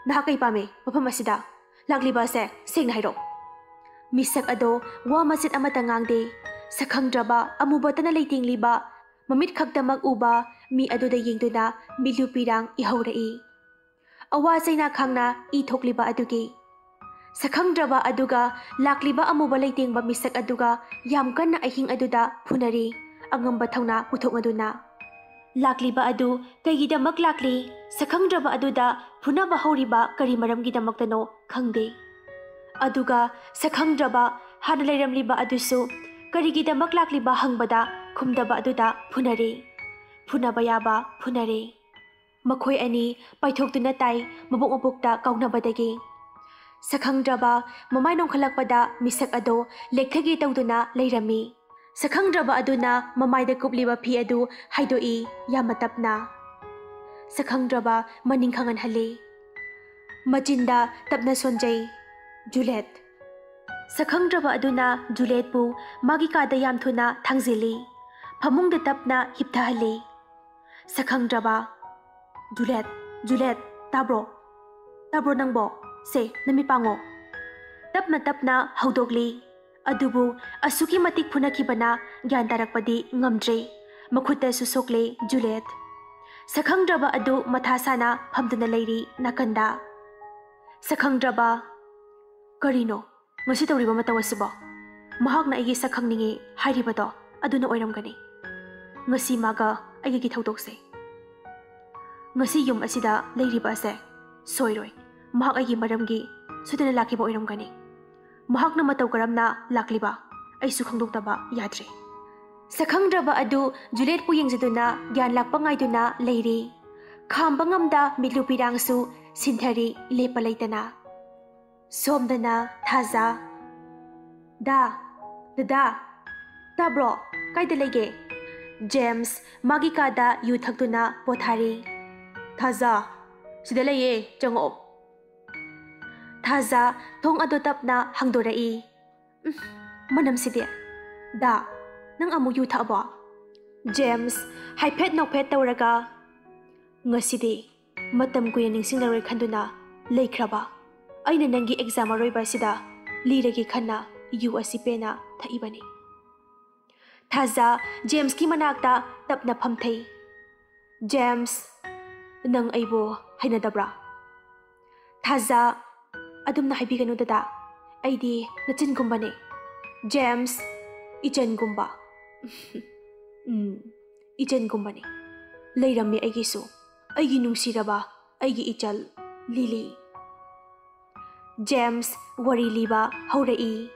ꯅꯍꯥꯛ ꯀꯩ ꯄꯥꯝꯃꯤ ꯃꯐꯝ ꯑꯁꯤꯗ? ꯂꯥꯛꯂꯤꯕ ꯑꯁꯦ ꯁꯦꯡꯅ ꯍꯥꯏꯔꯛꯑꯣ꯫ ꯃꯤꯁꯛ ꯑꯗꯣ ꯋꯥ ꯃꯆꯦꯠ ꯑꯃꯠꯇ ꯉꯥꯡꯗꯦ꯫ ꯁꯛꯈꯪꯗ꯭ꯔꯕ ꯑꯃꯨꯕꯇꯅ ꯂꯩꯇꯦꯡꯂꯤꯕ, ꯃꯃꯤꯠ ꯈꯛꯇꯃꯛ ꯎꯕ ꯃꯤ ꯑꯗꯨꯗ ꯌꯦꯡꯗꯨꯅ ꯃꯤꯠꯂꯨ ꯄꯤꯔꯥꯡ ꯏꯍꯧꯔꯛꯏ꯫ ꯑꯋꯥ ꯆꯩꯅꯥ ꯈꯥꯡꯅ ꯏ ꯊꯣꯛꯂꯤꯕ ꯑꯗꯨꯒꯤ꯫ ꯁꯛꯈꯪꯗ꯭ꯔꯕ ꯑꯗꯨꯒ ꯂꯥꯛꯂꯤꯕ ꯑꯃꯨꯕ ꯂꯩꯇꯦꯡꯕ ꯃꯤꯁꯛ ꯑꯗꯨꯒ ꯌꯥꯝ ꯀꯟꯅ ꯑꯍꯤꯡ ꯑꯗꯨꯗ ꯐꯨꯅꯔꯤ, ꯑꯉꯝꯕ ꯊꯧꯅꯥ ꯄꯨꯊꯣꯛꯅꯗꯨꯅ꯫ ꯂꯥꯛꯂꯤꯕ ꯑꯗꯨ ꯀꯩꯒꯤꯗꯃꯛ ꯂꯥꯛꯂꯤ? ꯁꯛꯈꯪꯗ꯭ꯔꯕ ꯑꯗꯨꯗ ꯐꯨꯅꯕ ꯍꯧꯔꯤꯕ ꯀꯔꯤ ꯃꯔꯝꯒꯤꯗꯃꯛꯇꯅꯣ ꯈꯪꯗꯦ꯫ ꯑꯗꯨꯒ ꯁꯛꯈꯪꯗ꯭ꯔꯕ ꯍꯥꯟꯅ ꯂꯩꯔꯝꯂꯤꯕ ꯑꯗꯨꯁꯨ ꯀꯔꯤꯒꯤꯗꯃꯛ ꯂꯥꯛꯂꯤꯕ ꯍꯪꯕꯗ ꯈꯨꯝꯗꯕ ꯑꯗꯨꯗ ꯐꯨꯅꯔꯦ꯫ ꯐꯨꯅꯕ ꯌꯥꯕ ꯐꯨꯅꯔꯦ꯫ ꯃꯈꯣꯏ ꯑꯅꯤ ꯄꯥꯏꯊꯣꯛꯇꯨꯅ ꯇꯥꯏ, ꯃꯕꯨꯛ ꯃꯕꯨꯛꯇ ꯀꯥꯎꯅꯕꯗꯒꯤ꯫ ꯁꯛꯈꯪꯗ꯭ꯔꯕ ꯃꯃꯥꯏ ꯅꯣꯡꯈꯠꯂꯛꯄꯗ ꯃꯤꯁꯛ ꯑꯗꯣ ꯂꯦꯛꯊꯒꯦ ꯇꯧꯗꯨꯅ ꯂꯩꯔꯝꯃꯤ꯫ ꯁꯛꯈꯪꯗ꯭ꯔꯕ ꯑꯗꯨꯅ ꯃꯃꯥꯏꯗ ꯀꯨꯞꯂꯤꯕ ꯐꯤ ꯑꯗꯨ ꯍꯥꯏꯗꯣꯛꯏ, ꯌꯥꯝꯅ ꯇꯞꯅ꯫ ꯁꯛꯈꯪꯗ꯭ꯔꯕ ꯃꯅꯤꯡ ꯈꯪꯍꯟꯍꯜꯂꯤ꯫ ꯃꯆꯤꯟꯗ ꯇꯞꯅ ꯁꯣꯟꯖꯩ, "ꯖꯨꯂꯦꯠ!" ꯁꯛꯈꯪꯗ꯭ꯔꯕ ꯑꯗꯨꯅ ꯖꯨꯂꯦꯠꯄꯨ ꯃꯥꯒꯤ ꯀꯥꯗ ꯌꯥꯝ ꯊꯨꯅ ꯊꯥꯡꯖꯤꯜꯂꯤ꯫ ꯐꯃꯨꯡꯗ ꯇꯞꯅ ꯍꯤꯞꯊꯍꯜꯂꯤ꯫ ꯁꯛꯈꯪꯗ꯭ꯔꯕ, "ꯖꯨꯂꯦꯠ, ꯖꯨꯂꯦꯠ, ꯇꯥꯕ꯭ꯔꯣ? ꯇꯥꯕ꯭ꯔꯣ ꯅꯪꯕꯣ? ꯁꯦ, ꯅꯃꯤꯠ ꯄꯥꯡꯉꯣ!" ꯇꯞꯅ ꯇꯞꯅ ꯍꯧꯗꯣꯛꯂꯤ꯫ ꯑꯗꯨꯕꯨ ꯑꯁꯨꯛꯀꯤ ꯃꯇꯤꯛ ꯐꯨꯅꯈꯤꯕꯅ ꯒ꯭ꯌꯥꯟ ꯇꯥꯔꯛꯄꯗꯤ ꯉꯝꯗ꯭ꯔꯦ꯫ ꯃꯈꯨꯠꯇꯁꯨ ꯁꯣꯛꯂꯦ ꯖꯨꯂꯦꯠ꯫ ꯁꯛꯈꯪꯗ꯭ꯔꯕ ꯑꯗꯨ ꯃꯊꯥ ꯁꯥꯅ ꯐꯝꯗꯨꯅ ꯂꯩꯔꯤ ꯅꯥꯀꯟꯗ꯫ ꯁꯛꯈꯪꯗ꯭ꯔꯕ, "ꯀꯔꯤꯅꯣ? ꯉꯁꯤ ꯇꯧꯔꯤꯕ ꯃꯇꯧ ꯑꯁꯤꯕꯣ? ꯃꯍꯥꯛꯅ ꯑꯩꯒꯤ ꯁꯛ ꯈꯪꯅꯤꯡꯏ ꯍꯥꯏꯔꯤꯕꯗꯣ ꯑꯗꯨꯅ ꯑꯣꯏꯔꯝꯒꯅꯤ꯫ ꯉꯁꯤ ꯃꯥꯒ ꯑꯩꯒꯒꯤ ꯊꯧꯗꯣꯛꯁꯦ꯫ ꯉꯁꯤ ꯌꯨꯝ ꯑꯁꯤꯗ ꯂꯩꯔꯤꯕ ꯑꯁꯦ ꯁꯣꯏꯔꯣꯏ꯫ ꯃꯍꯥꯛ ꯑꯩꯒꯤ ꯃꯔꯝꯒꯤ ꯁꯣꯏꯗꯅ ꯂꯥꯛꯈꯤꯕ ꯑꯣꯏꯔꯝꯒꯅꯤ꯫ ꯃꯍꯥꯛꯅ ꯃꯇꯧ ꯀꯔꯝꯅ ꯂꯥꯛꯂꯤꯕ ꯑꯩꯁꯨ ꯈꯪꯗꯣꯛꯇꯕ ꯌꯥꯗ꯭ꯔꯦ꯫" ꯁꯛꯈꯪꯗ꯭ꯔꯕ ꯑꯗꯨ ꯖꯨꯂꯦꯠꯄꯨ ꯌꯦꯡꯖꯗꯨꯅ ꯒ꯭ꯌꯥꯟ ꯂꯥꯛꯄ ꯉꯥꯏꯗꯨꯅ ꯂꯩꯔꯤ꯫ ꯈꯥꯝꯕ ꯉꯝꯗ ꯃꯤꯠꯂꯨ ꯄꯤꯔꯥꯡꯁꯨ ꯁꯤꯟꯊꯔꯤ ꯂꯦꯞꯄ ꯂꯩꯇꯅ꯫ ꯁꯣꯝꯗꯅ ꯊꯥꯖ꯫ "ꯗꯥ, ꯗꯗꯥ, ꯇꯥꯕ꯭ꯔꯣ? ꯀꯥꯏꯗ ꯂꯩꯒꯦ?" ꯖꯦꯝꯁ ꯃꯥꯒꯤ ꯀꯥꯗ ꯌꯨ ꯊꯛꯇꯨꯅ ꯄꯣꯊꯥꯔꯤ꯫ "ꯊꯥꯖ, ꯁꯤꯗ ꯂꯩꯌꯦ, ꯆꯪꯉꯛꯑꯣ꯫" ꯊꯥꯖ ꯊꯣꯡ ꯑꯗꯨ ꯇꯞꯅ ꯍꯥꯡꯗꯣꯔꯛꯏ꯫ "ꯎꯝ, ꯃꯅꯝꯁꯤꯗꯤ꯫ ꯗꯥ, ꯅꯪ ꯑꯃꯨꯛ ꯌꯨ ꯊꯛꯑꯕꯣ?" ꯖꯦꯝꯁ ꯍꯥꯏꯐꯦꯠ ꯅꯣꯛꯐꯦꯠ ꯇꯧꯔꯒ, "ꯉꯁꯤꯗꯤ ꯃꯇꯝ ꯀꯨꯏꯅ ꯅꯤꯡꯁꯤꯡꯂꯔꯣꯏ ꯈꯟꯗꯨꯅ ꯂꯩꯈ꯭ꯔꯕ ꯑꯩꯅ ꯅꯪꯒꯤ ꯑꯦꯛꯖꯥꯝ ꯑꯔꯣꯏꯕ ꯑꯁꯤꯗ ꯂꯤꯔꯒꯦ ꯈꯟꯅ ꯌꯨ ꯑꯁꯤ ꯄꯦꯟꯅ ꯊꯛꯏꯕꯅꯤ꯫ ꯊꯥꯖ ꯖꯦꯝꯁꯀꯤ ꯃꯅꯥꯛꯇ ꯇꯞꯅ ꯐꯝꯊꯩ꯫ "ꯖꯦꯝꯁ, ꯅꯪ ꯑꯩꯕꯨ ꯍꯩꯅꯗꯕ꯭ꯔꯥ?" ꯊꯥꯖ, "ꯑꯗꯨꯝꯅ ꯍꯥꯏꯕꯤꯒꯅꯨ ꯗꯗꯥ, ꯑꯩꯗꯤ ꯅꯆꯟꯒꯨꯝꯕꯅꯦ꯫" ꯖꯦꯝꯁ, "ꯏꯆꯟꯒꯨꯝꯕ?" "ꯎꯝ, ꯏꯆꯟꯒꯨꯝꯕꯅꯦ꯫ ꯂꯩꯔꯝꯃꯤ ꯑꯩꯒꯤꯁꯨ, ꯑꯩꯒꯤ ꯅꯨꯡꯁꯤꯔꯕ ꯑꯩꯒꯤ ꯏꯆꯜ ꯂꯤꯂꯤ꯫" ꯖꯦꯝꯁ ꯋꯥꯔꯤ ꯂꯤꯕ ꯍꯧꯔꯛꯏ꯫